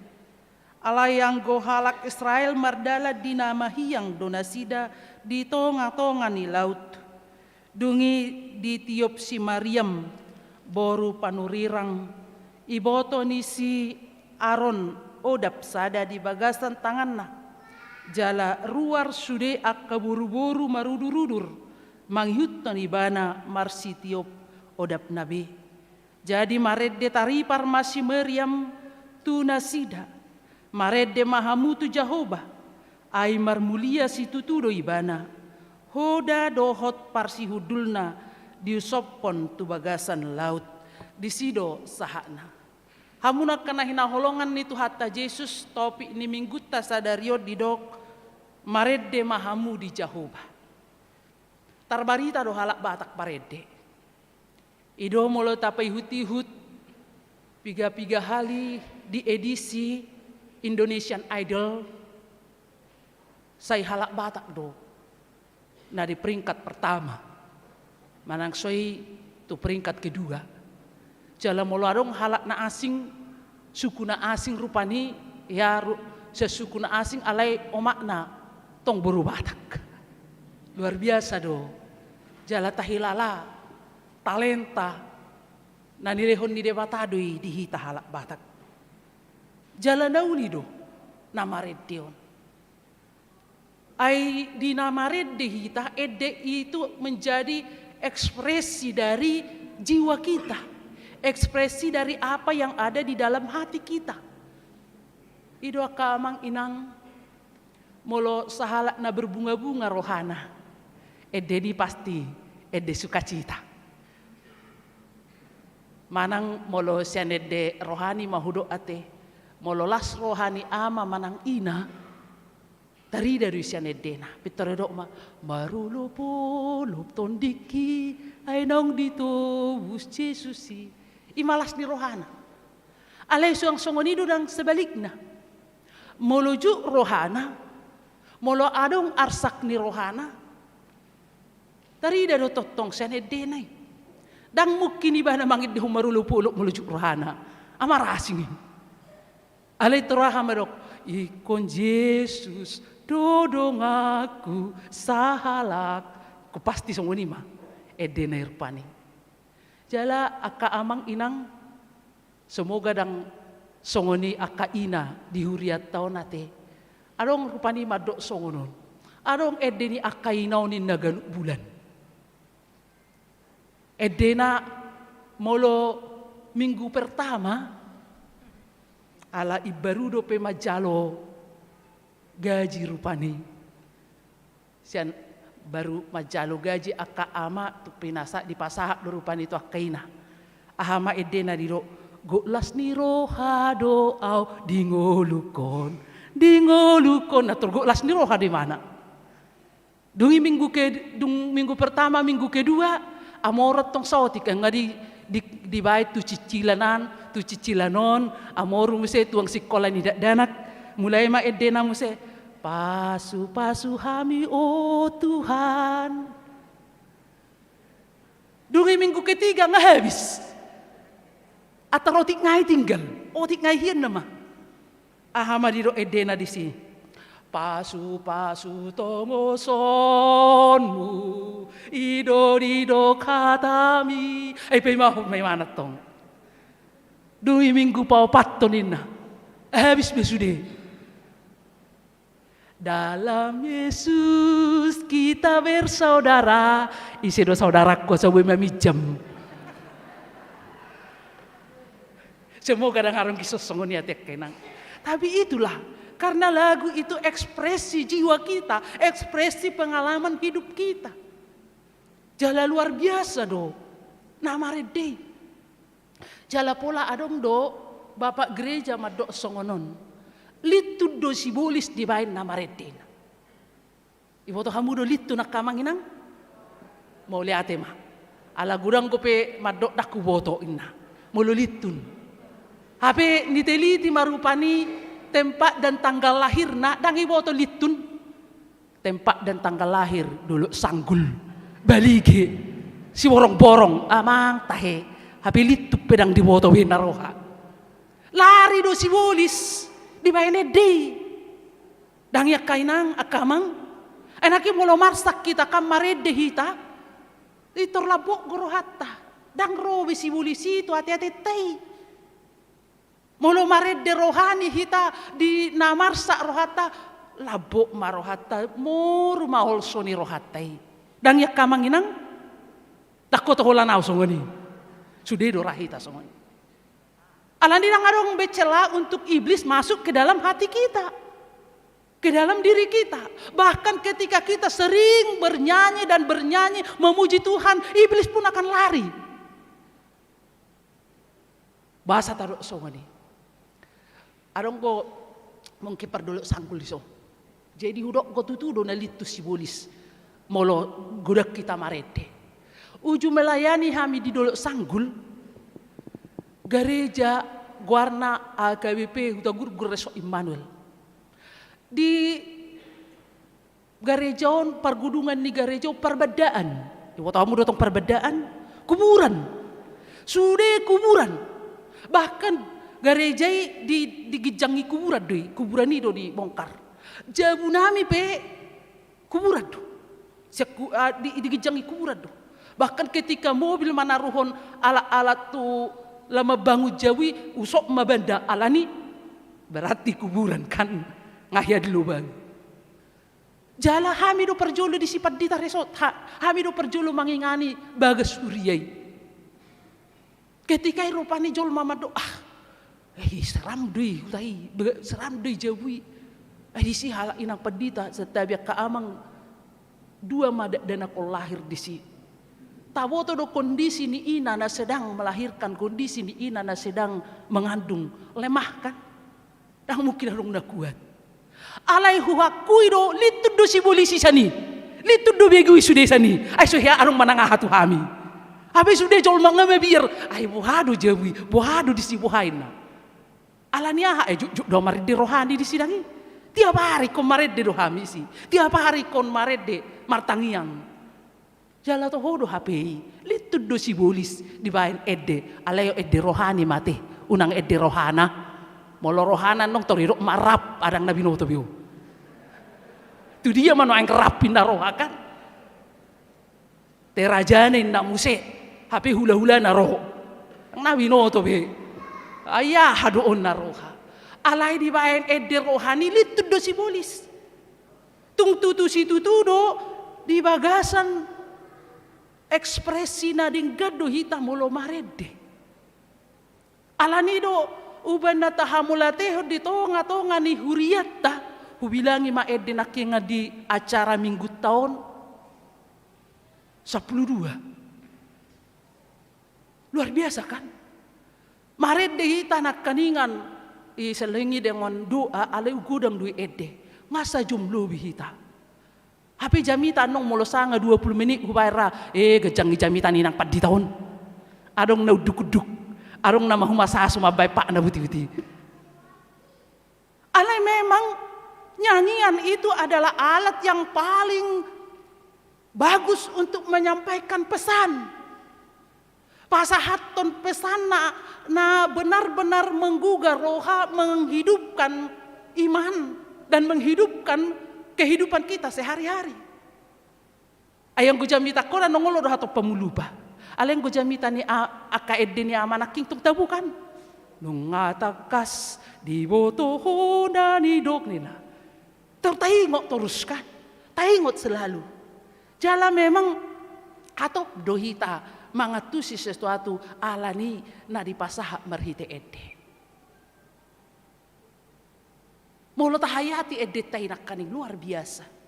Alai anggo halak Israel mardalan di na mahiang do nasida di tonga-tonga ni laut. Dung i ditiop si Mariam, boru panurirang, iboto ni si Aron odap sada di bagasan tanganna. Jala ruar sude angka boru-boru marudur-udur, mangihuthon ibana marsitiop odapna be. Jadi marende taripar ma si Mariam tu nasida, marende ma hamu tu Jahowa, ai marmulia situtu do ibana, hoda dohot parsihundulna diusophon tu bagasan laut. Disi do sahatna. Hamu angka na hinaholongan ni Tuhanta Jesus, topik ni Minggunta sadari on didok, marende ma hamu di Jahowa. Tarbarita do halak Batak marende. I do molo tapaihut-ihut piga-piga hali di edisi Indonesian Idol, sai halak Batak do na di peringkat pertama. Manang so i tu peringkat kedua. Jala molo adong halak na asing, suku na asing rupani, ia ru-, sian suku na asing alai omakna tong boru Batak. Luar biasa do. Jala tahilala talenta na nilehon ni Debata do i di hita halak Batak. Jala na uli do na marende on. Ai di na marende hita, ende itu menjadi ekspresi dari jiwa kita, ekspresi dari apa yang ada di dalam hati kita. I do angka amang inang, molo sahalak na berbunga-bunga rohana, endena i pasti ende sukacita. Manang molo sian ende rohani ma hudok ate, molo las roha ni ama manang ina, tarida do i sian endena. Pintor didok ma, marolop-olop tondingki, ai naung ditobus Jesus i. I ma las ni rohana. Alai suang songon i do ndang sebalikna. Molo juk rohana, molo adong arsak ni rohana, tarida do tongtong sian endena i. Ndang mungkin ibana mangendehon marolop-olop molo juk rohana. Amarasing i. Alai torang ma didok, ingkon Jesus do donganku sahalak. Ko pasti songon i ma endena i rupani. Jala angka amang inang, semoga ndang songon i angka ina di hurianta on ate. Adong rupani mandok songon on. Adong ende ni angka ina on ninna ganup bulan. Endena molo minggu pertama, ala imbaru dope manjalo gaji rupani. Sian baru manjalo gaji angka ama, tu pinasa-, dipasahat do rupani tu angka ina. Aha ma endena didok, gok las ni roha do au di ngolungkon, di ngolungkon, na tor gok las ni roha do imana. Dung i minggu ke-, dung minggu pertama, minggu kedua, amoru tong saotik, nga di, di, dibaen tu cicilan an, tu cicilan on, amoru muse tuang sikola ni dakdanak, Mulai ma endena muse, "Pasu-pasu hami, o Tuhan." Dung i minggu ketiga nga habis. Antar otik nai tinggal, otik nai hian nama. Aha ma didok endena disi? "Pasu-pasu tongosonmu, i do didok hatami." Ai pe imahon ma imana tong. Dung i minggu paopathon inna. Habis be sude. "Dalam Yesus kita bersaudara." Ise do saudarangku asa boi maminjam? Semoga dang adong dison songon i ateangku inang. Tapi itulah, karena lagu itu ekspresi jiwa kita, ekspresi pengalaman hidup kita. Jala luar biasa do na marende i. Jala pola adong do bapak gereja mandok songon on. Lintun do sibolis dibaen na marende inna. Iboto hamu do lintun angka amang inang? Mauliate ma. Ala godang dope mandok dang huboto inna molo lintun. Hape niteliti ma rupani tempat dan tanggal lahirna, dang iboto lintun. Tempat dan tanggal lahir, Dolok Sanggul, Balige, Siborongborong, amang tahe. Hape lintun pe dang diboto be na roha. Lari do sibolis dibaen ende i. Dang i angka inang, angka amang? Ai nangkin molo marsak hita kan marende hita, pintor lambok do rohanta. Dang ro be sibolis i tu ateatenta i. Molo marende rohani hita di na marsak rohanta, lambok ma rohanta, moru ma holso ni rohanta i. Dang i angka amang inang? Dang ho tu holan ahu songon i. Sude do ra hita songon i. Alani dang adong be celah untuk iblis masuk ke dalam hati kita, ke dalam diri kita. Bahkan ketika kita sering bernyanyi dan bernyanyi memuji Tuhan, iblis pun akan lari. Boasa tadok songon i? Adong do mungkin pardolok sanggul dison. Jadi hudok do tutu do na lintun sibolis molo godang hita marende. Uju melayani hami di Dolok Sanggul, gareja goarna A K B P Huta Gurgur Resort Immanuel. Di gareja on, pargudungan ni gareja on parbandaan. Iboto hamu do tong parbandaan? Kuburan. Sude kuburan. Bahkan gareja i di, diginjangi kuburan do i, kuburan i do dibongkar. Jabu nami pe kuburan do. Sian ku-, ah, di, diginjangi kuburan do. Bahkan ketika mobil manaruhon alat-alat tu laho mambangun jabu i, usop ma banda alani berarti kuburan kan. Nga hea dilobangi. Jala hami do parjolo disi pandita resort, ha-, hami do parjolo mangingani bagas huria i. Ketika i rupani jolma mandok, ah, eh, seram do i huta i, be-, seram do i jabu i. Eh, disi halak inang pandita, santabi angka amang, dua ma dakdanak on lahir disi. Taboto do kondisi ni ina na sedang melahirkan, kondisi ni ina na sedang mengandung, lemah kan? Dang mungkin adong na kuat. Alai huakui do, lintun do sibolis i sian i. Lintun do begu i sude sian i. Ai so hea adong manang aha tu hami. Hape sude jolma nga mabiar. Ai boha do jabu i, boha do disi boha inna. Alani aha, eh, jotjot do marende rohani disi dang i. Tiap ari ingkon marende do hami disi. Tiap ari ingkon marende martangiang. Jala toho do hape i, lintun do sibolis dibaen ende, alai ende rohani ma ate, unang ende rohana. Molo rohana annon tor didok ma rap, dang na binoto be on. Tu dia ma nuaeng rap inna roha kan? Te rajana inna muse, hape hulahulana ro. Dang na binoto be. Ai aha do on na roha. Alai dibaen ende rohani lintun do sibolis. Tung tutu situtu do di bagasan ekspresi na denggan do hita molo marende. Alani do umbahen na tahamauliatehon di tongatonga ni hurianta, hubilangi ma ende nangkiningan di acara minggunta on, sampulu dua. Luar biasa kan? Marende hita nangkiningan, i sellengi dengan doa, alai godang do i ende. Nga sajom lobi hita. Hape jamita annon molo sanga dua pulu menit hubaen ra, eh, ganjang i jamita ni inang pandita on. Adong na undukunduk, adong na mahumasasu mambaen patna butibuti. Alai memang nyanyian itu adalah alat yang paling bagus untuk menyampaikan pesan. Pasahathon pesan na, na benar-benar menggugah roha, menghidupkan iman, dan menghidupkan kehidupan kita sehari-hari. Ai anggo jamita hona nunga olo do hatop pamulupa. Alai anggo jamita ni a-, angka ende ni ama nangkin tung tabo kan. Nunga tangkas diboto ho na nidok ninna. Tor taingot torus kan. Taingot selalu. Jala memang hatop do hita mangantusi sesuatu ala ni na dipasahat marhite ende. Molo tahayati endenta i nangkaning luar biasa.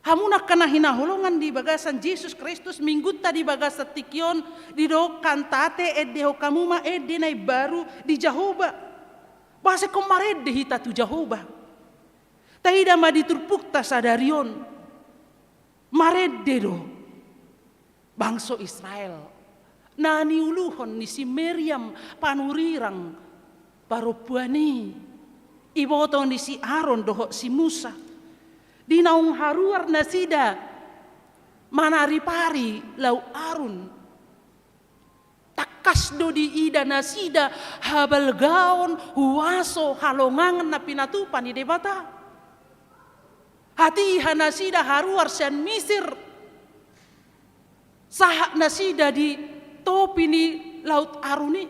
Hamu angka na hinaholongan di bagasan Jesus Kristus, minggunta di bagasan tingki on, didok hanta ate, endehon hamu ma ende na imbaru di Jahowa. Boasa ingkon marende hita tu Jahowa? Taida ma di turpukta sadari on. Marende do bangso Israel na niuluhon ni si Miriam panurirang parompuan i, iboto ni si Aron dohot si Musa. Di naung haruar nasida manaripari Laut Arun, tangkas do diida nasida habalgaon, huaso, halongangan na pinatupa ni Debata. Hatiha nasida haruar sian Misir, sahat nasida di topi ni Laut Arun i.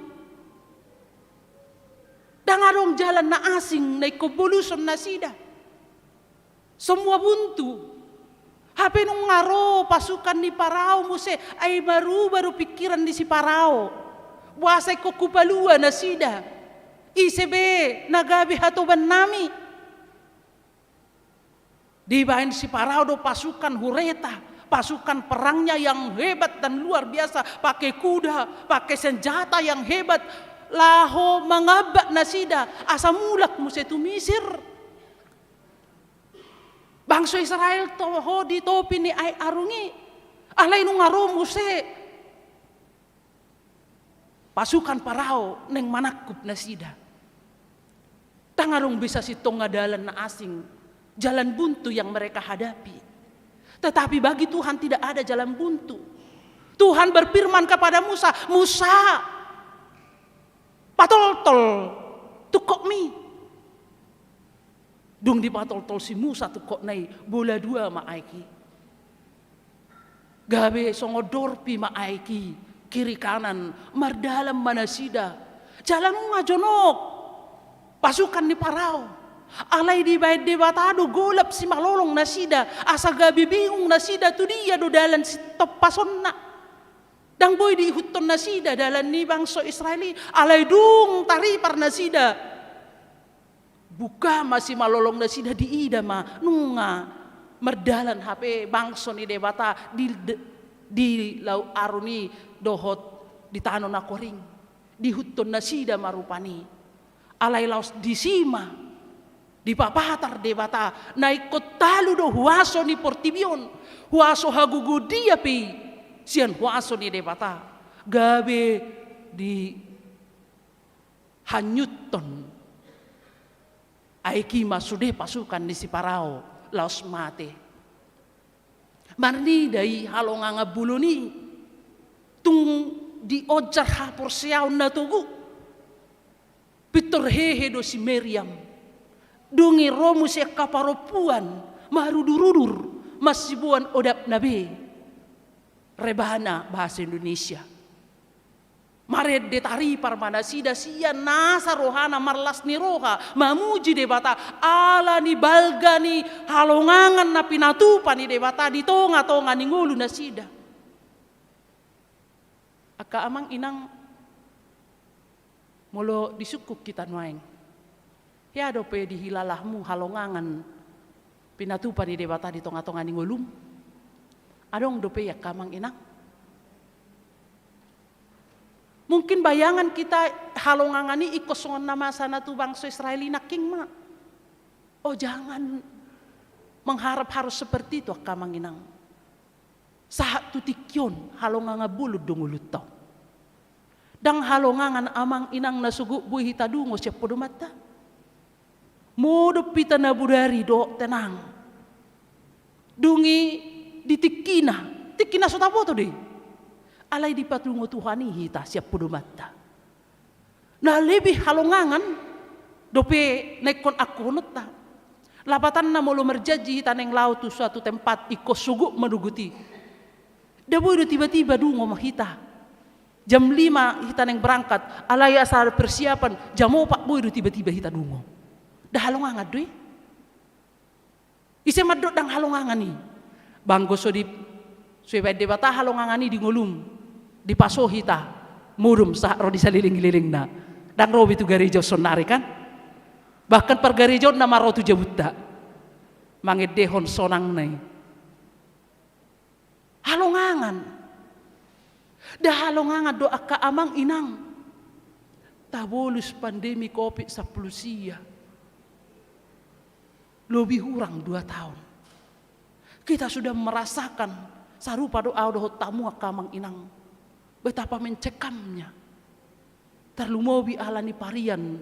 Ndang adong jalan na asing na ingkon boluson nasida. Semua buntu. Hape nunga ro pasukan ni Parao muse, ai marubah do pingkiran ni si Parao. Boasa ingkon hupalua nasida? Ise be na gabe hatobannami? Dibaen si Parao do pasukan hureta, pasukan perangnya yang hebat dan luar biasa, pakai kuda, pakai senjata yang hebat, laho mangambat nasida asa mulak muse tu Misir. Bangso Israel toho di topi ni Aek Arung i, alai nunga ro muse pasukan Parao naeng manangkup nasida. Ndang adong bisa sintong dalan na asing, jalan buntu yang mereka hadapi. Tetapi bagi Tuhan tidak ada jalan buntu. Tuhan berfirman kepada Musa, "Musa, patoltol tungkotmi." Dung dipatoltol si Musa tungkotna i, bola dua ma aek i. Gabe songon dorpi ma aek i, kiri kanan, mardalan ma nasida. Jala nunga jonok pasukan ni Parao. Alai dibaen Debata do golap simalolong nasida, asa gabe bingung nasida tu dia do dalan sitompasonna. Ndang boi diihuthon nasida dalan ni bangso Israel i, alai dung taripar nasida. Buka ma simalolong nasida, diida ma nunga mardalan hape bangso ni Debata di, di Laut Arun i dohot di tano na koring. Diihuthon nasida ma rupani. Alai laos disi ma dipapatar Debata, na ingkon talu do huaso ni portibi on, huaso hagogoon dia pe i sian huaso ni Debata, gabe di hanyuthon aek i ma sude pasukan ni si Parao laos mate. Marnida i halongangan bolon i, tung dionjar haporseaon na togu. Pintor hehe do si Miriam. Dung i ro muse angka parompuan marudur-udur, masiboan odapna be. Rebana bahasa Indonesia. Marende taripar ma nasida sian nasa rohana marlas ni roha, mamuji Debata, ala ni balga ni halongangan na pinatupa ni Debata di tonga-tonga ni ngolu nasida. Angka amang inang, molo disungkun hita nuaeng, hea dope dihilalamu halongangan pinatupa ni Debata di tonga-tonga ni ngolum? Adong dope i angka amang inang? Mungkin bayangan hita halongangan i ingkon songon na masa na tu bangso Israel i nangkin ma. Oh, jangan mengharap harus seperti itu angka amang inang. Sahat tu tingki on halongangan bolon do ngolunta on. Ndang halongangan amang inang na sogot boi hita dungo sian podomanta. Modom hita na bodari dohot tenang. Dung i di tingkina, tingkina so taboto do i. Alai dipatungo Tuhan i hita sian podomanta. Na lebih halongangan dope na ingkon angkuhononta. Lapatanna molo marjanji hita naeng laho tu suatu tempat, ingkon sogot manogot i. Nda boi do tiba-tiba dungo ma hita. Jam lima hita naeng berangkat, alai asa persiapan, jam opat boi do tiba-tiba hita dungo. Nda halongangan do i. Ise mandok ndang halongangan i? Banggo so di, so dibaen Debata halongangan i di ngolum, dipaso hita modom sahat ro di salelenglelengna. Ndang ro be tu gareja on saonnari kan? Bahkan pargarejaonna ma ro tu jabunta mangendehon sonangna i. Halongangan. Nda halongangan do angka amang inang. Tabolus pandemi covid sampulu sia. Lobi hurang dua taon. Kita sudah merasakan, sarupa do au dohot hamu angka amang inang, betapa mencekamnya. Tarlumobi alani varian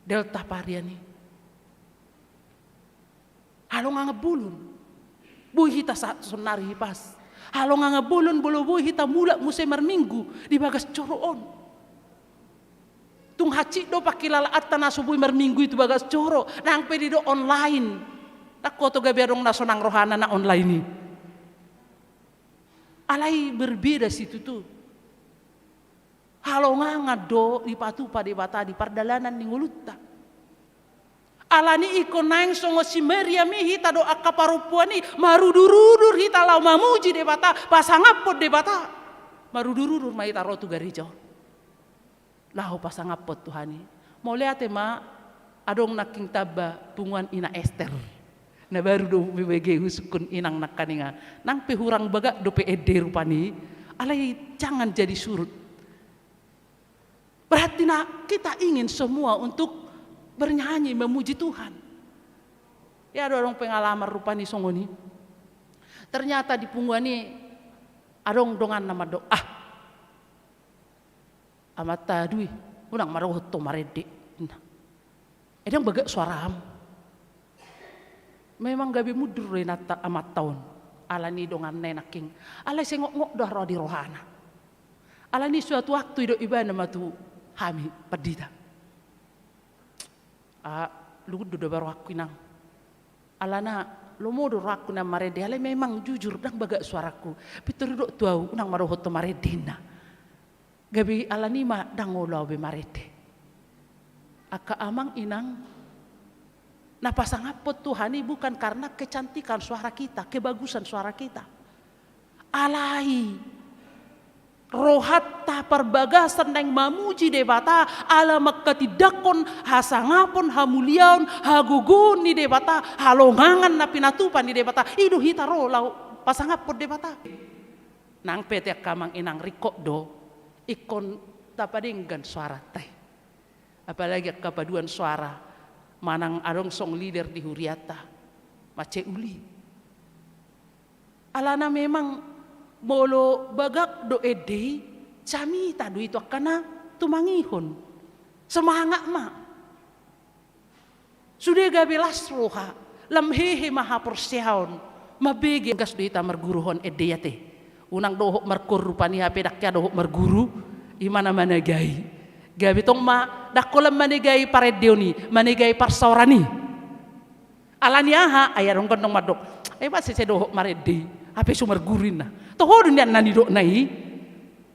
Delta varian i. Halongangan bolon. Boi hita sa-, saonnari hipas. Halongangan bolon molo boi hita mulak muse marminggu di bagas joro on. Tung hansit do pangkilalaanta na so boi marminggu i tu bagas joro, nang pe didok online. Ndang huoto gabe adong na sonang rohana na online i. Alai berbeda situtu. Halongangan do dipatupa Debata di pardalanan ni ngolunta. Alani i ingkon naeng songon si Miriam i hita dohot angka parompuan i, marudur-udur hita laho mamuji Debata, pasangaphon Debata. Marudur-udur ma hita ro tu gareja on laho pasangaphon Tuhan i. Mauliate ma, adong nangkin tamba punguan Ina Ester. Na baru do hubege husungkun inang nangkaningan. Nang pe hurang bagak dope ende rupani, alai jangan jadi surut. Berarti na kita ingin semua untuk bernyanyi memuji Tuhan. Ya, adong pengalaman rupani songon i. Ternyata di punguan i adong donganna mandok, ah, Amanta, adui, unang ma dohot ho marende, ninna. Ai ndang bagak suaram. Memang gabe mundur do inanta, amanta on. Alani donganna i nangkin. Alai sai ngokngok do roha di rohana. Alani suatu waktu didok ibana ma tu hami pandita. Ah, lungun do daba rohangku, inang. Alana lomo do rohangku na marende, alai memang jujur ndang bagak suarangku. Pintor didok tu au, unang ma dohot ho marende, ninna. Gabe alani ma ndang olo au be marende. Angka amang inang, na pasangaphon Tuhan i bukan karena kecantikan suara kita, kebagusan suara kita. Alai rohanta parbagasan naeng mamuji Debata, ala manghatindanghon hasangapon, hamuliaon, hagogoon ni Debata, halongangan na pinatupa ni Debata, i do hita ro laho pasangaphon Debata. Nang pe ate angka amang inang, ringkot do ingkon tapadenggan suaranta i. Apalagi angka paduan suara manang adong song leader di hurianta, mansai uli. Alana memang molo bagak do ende i, jamita do i tu angka na tumangihon. Semangat ma. Sude gabe las roha, lam hehe ma haporseaon, mambege. Gas do hita marguruhon ende i ate. Unang dohot markoor rupani, hape ndang hea dohot marguru, i ma na manegai. Gabe tong ma ndang holan manegai parendeon i, manegai parsaoran i. Alani aha? Ai adong gandong mandok, ai boasa sai dohot marende i, hape so marguru, ninna. Toho do nian na nidokna i.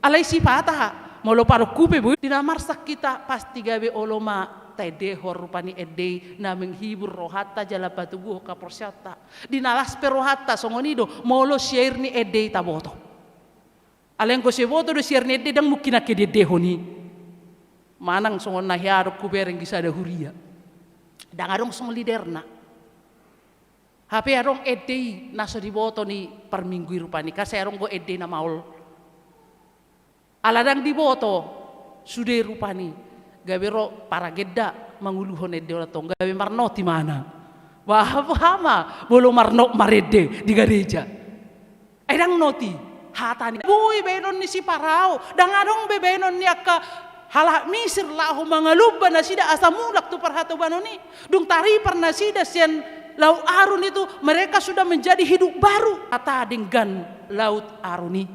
Alai sipata, molo paloku pe boi. Di na marsak hita pasti gabe olo ma taendehon rupani ende i na menghibur rohanta jala patoguhon haporseaonta. Di na las pe rohanta songon i do molo siair ni ende i taboto. Alai anggo so diboto do siair ni ende i, ndang mungkin angke diendehon i. Manang songon na hea adong hubereng di sada huria, ndang adong song leaderna. Hape adong ende i na so diboto ni parminggu i rupani, kan sai adong do ende i na maol. Ala ndang diboto sude rupani, gabe ro paragenda manguluhon ende on, antong gabe marnot imana. Bah, bah ma molo marnot marende di gareja. Ai ndang not i hata ni, boi baenon ni siparau, ndang adong be baenon ni angka Halak Misir laho mangalomba nasida asa mulak tu parhatobanon i. Dung taripar nasida sian Laut Arun itu, mereka sudah menjadi hidup baru. Ata denggan Laut Arun i.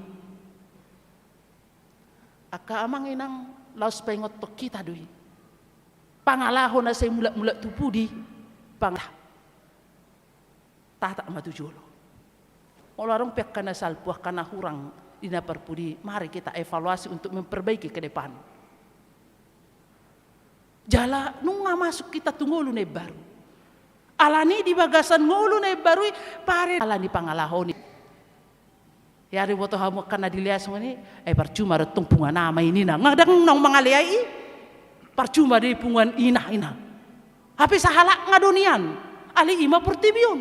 Angka amang inang, laos paingothon hita do i. Pangalaho na sai mulak-mulak tu pudi, pang-, tatak ma tu jolo. Molo adong pe angka na salpu, angka na hurang di na parpudi, mari kita evaluasi untuk memperbaiki ke depan. Jala nunga masuk hita tu ngolu na imbaru. Alani di bagasan ngolu na imbaru i, pare alani pangalaho ni. Ia diboto hamu angka na dileai songon i, eh, parcuma do tong punguan ama i ninna. Nga dang naung mangaleai i, parcuma do i punguan ina, ina. Hape sahalak nga do nian, alai i ma portibi on.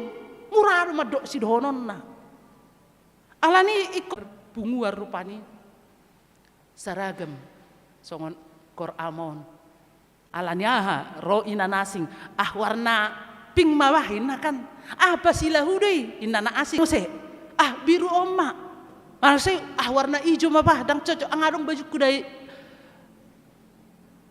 Mura do mandok sidohononna. Alani ingkon punguan rupani. Saragam songon kor ama on. Alani aha, ro ina na asing, ah, warna pink ma bah, inna kan. Ah, pasilahu do i, inna na asing. Muse, ah, biru on ma. Muse, ah, warna ijo ma bah, dang cocok, nga adong bajungku da i.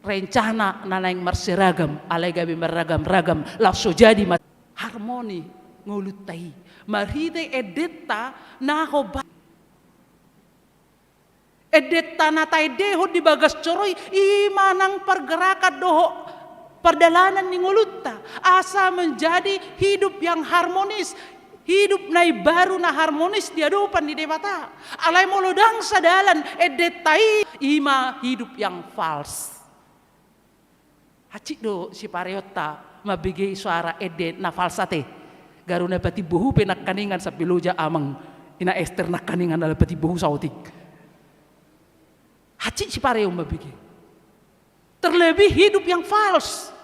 Rencana na naeng marseragam, alai gabe marragam-ragam, laos so jadi ma-, harmoni ngolunta i. Marhite endenta na hombar. Endenta na taendehon di bagas joro i, i ma nang pargerakan dohot pardalanan ni ngolunta, asa menjadi hidup yang harmonis, hidup na imbaru na harmonis di adopan ni Debata. Alai molo dang sadalan endenta i, i ma hidup yang fals. Hansit do sipareonta mambege soara ende na fals ate. Garu na patimbohu pe nangkaningan sampe loja amang ina Ester nangkaningan ala patimbohu saotik. Hansit sipareon mambege. Terlebih hidup yang fals.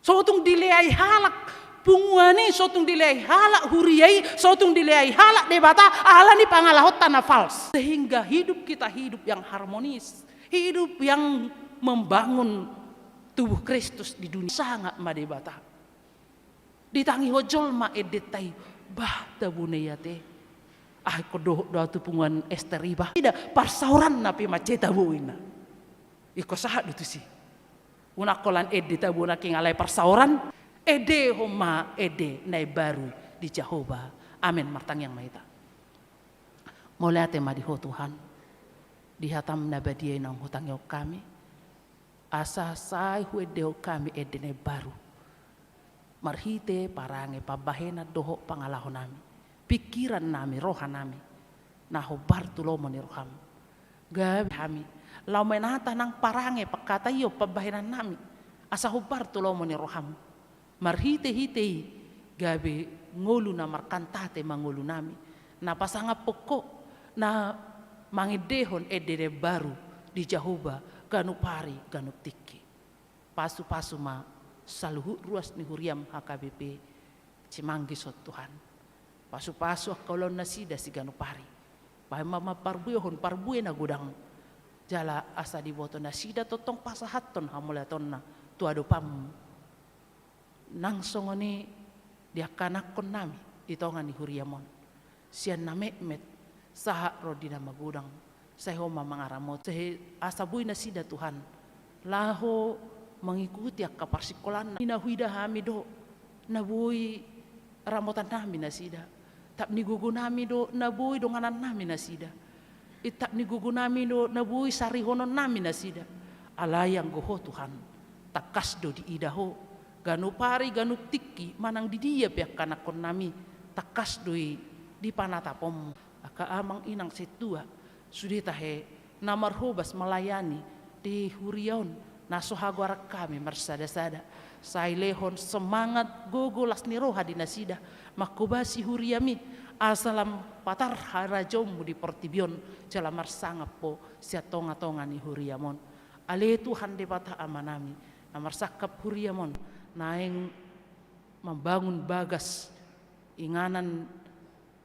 So tung dileai halak punguan i, so tung dileai halak huria i, so tung dileai halak Debata, alani pangalahonta na fals. Sehingga hidup kita hidup yang harmonis. Hidup yang membangun tubuh Kristus di dunia. Sangap ma Debata. Ditangihon jolma endenta i, bah, tabo na i ate. Ah, ingkon dohot do au tu punguan Ester i bah. Ida, parsaoranna pe mansai tabo inna. Ingkon sahat do tusi. Unang holan ende tabo nangkin alai parsaoran. Endehon ma ende na imbaru di Jahowa. Amen. Martangiang ma hita. Mauliate ma di Ho Tuhan, di hataM na badia i naung hutangihon hami, asa sai huendehon hami ende na imbaru, marhite parange pambahenan dohot pangalahonami, pingkirannami, rohanami, na hombar tu lomo ni rohaM. Gabe hami laho manata nang parange pangkataion pambahenannami, asa hombar tu lomo ni rohaM. Marhitehite i gabe ngolu na markantate ma ngolunami, na pasangaphon Ho, na mangendehon ende na imbaru di Jahowa ganup ari ganup tingki. Pasupasu ma saluhut ruas ni huriaM H K B P Cimanggis on Tuhan. Pasupasu angka ulaon nasida siganup ari. Bahen ma mamparbuehon parbue na godang. Jala asa diboto nasida tongtong pasahathon hamauliateonna tu adopanMu. Nang songon i di angka anakkonnami di tonga ni huriaM on. Sian na metmet sahat ro di na magodang, sai Ho ma mangaramoti, sai asa boi nasida Tuhan laho mangikuti angka parsingkolana. I na huida hami do na boi ramotannami nasida. Tap ni gogonami do na boi donganannami nasida. Itap ni gogonami do na boi sarihononnami nasida. Alai anggo Ho Tuhan, tangkas do diida Ho, ganup ari ganup tingki manang di dia pe angka anakkonnami, tangkas do i di panataponMu. Angka amang inang sintua, sude tahe na marhobas malayani di huria on, na so hagoaran hami marsadasada. Sai lehon semangat, gogo, las ni roha di nasida, manghobasi huriaMi, asa lam patar harajaonMu di portibi on, jala marsangap Ho sian tongatonga ni huriaM on. Ale Tuhan Debata Amanami, na marsangkap huriaM on, naeng mambangun bagas inganan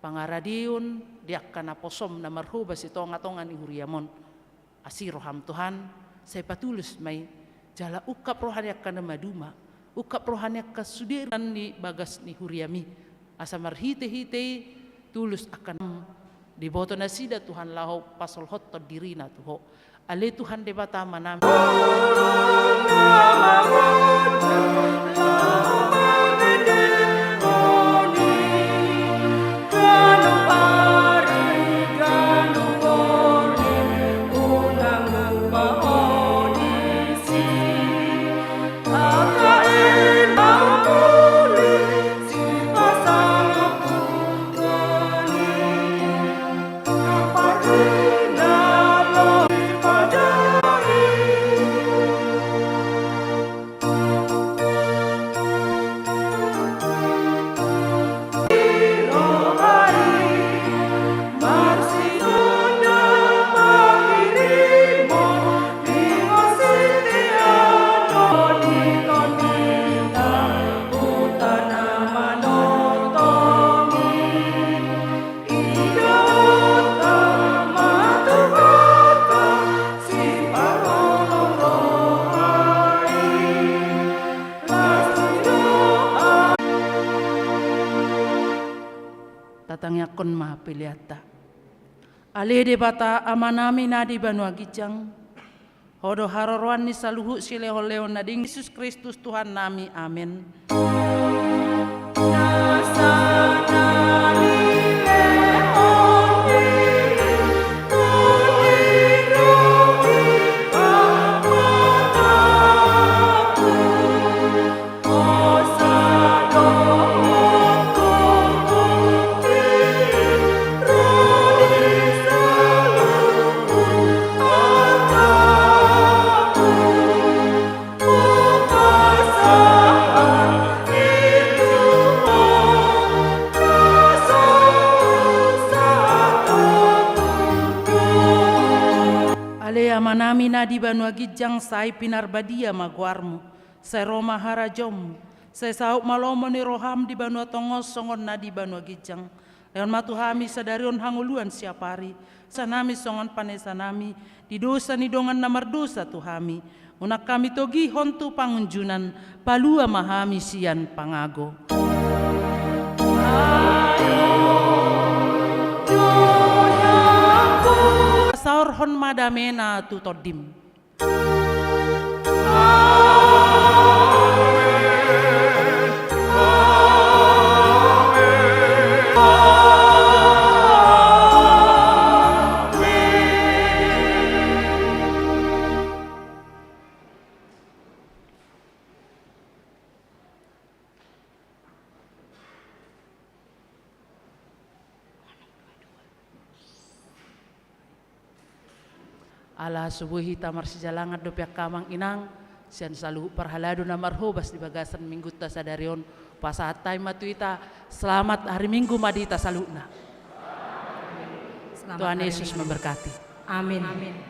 pangaradeon di angka naposoM na marhobas di tongatonga ni huriaM on. Asi rohaM Tuhan, sai patulus ma i, jala ungkap roha ni angka na maduma, ungkap roha ni angka sude di bagas ni huriaMi, asa marhitehite i tulus angka na diboto nasida Tuhan laho pasolhothon dirina tu Ho. Ale Tuhan Debata Amanami. Tatangiangkon ma peleanta. Ale Debata Amanami na di banua ginjang, Ho do haroroan ni saluhut silehonlehon na denggan, Jesus Kristus Tuhannami. Amen. Ale Amanami na di banua ginjang, sai pinarbadia ma goarmu. Sai ro ma harajaonmu. Sai saut ma lomo ni roham di banua tonga on songon na di banua ginjang. Lehon ma tu hami sadari on hangoluan siapari. Panesanami songon panesanami di dosa ni dongan na mardosa tu hami. Unang hami togihon tu pangunjunan, palua ma hami sian pangago. Saorhon ma damena tu tondim. Ala so boi hita marsijalangan dope angka amang inang, sian saluhut parhalado na marhobas di bagasan minggunta sadari on, pasahat hami ma tu hita, selamat hari Minggu ma di hita saluhutna. Selamat Tuhan Yesus memberkati. Amin. Amin.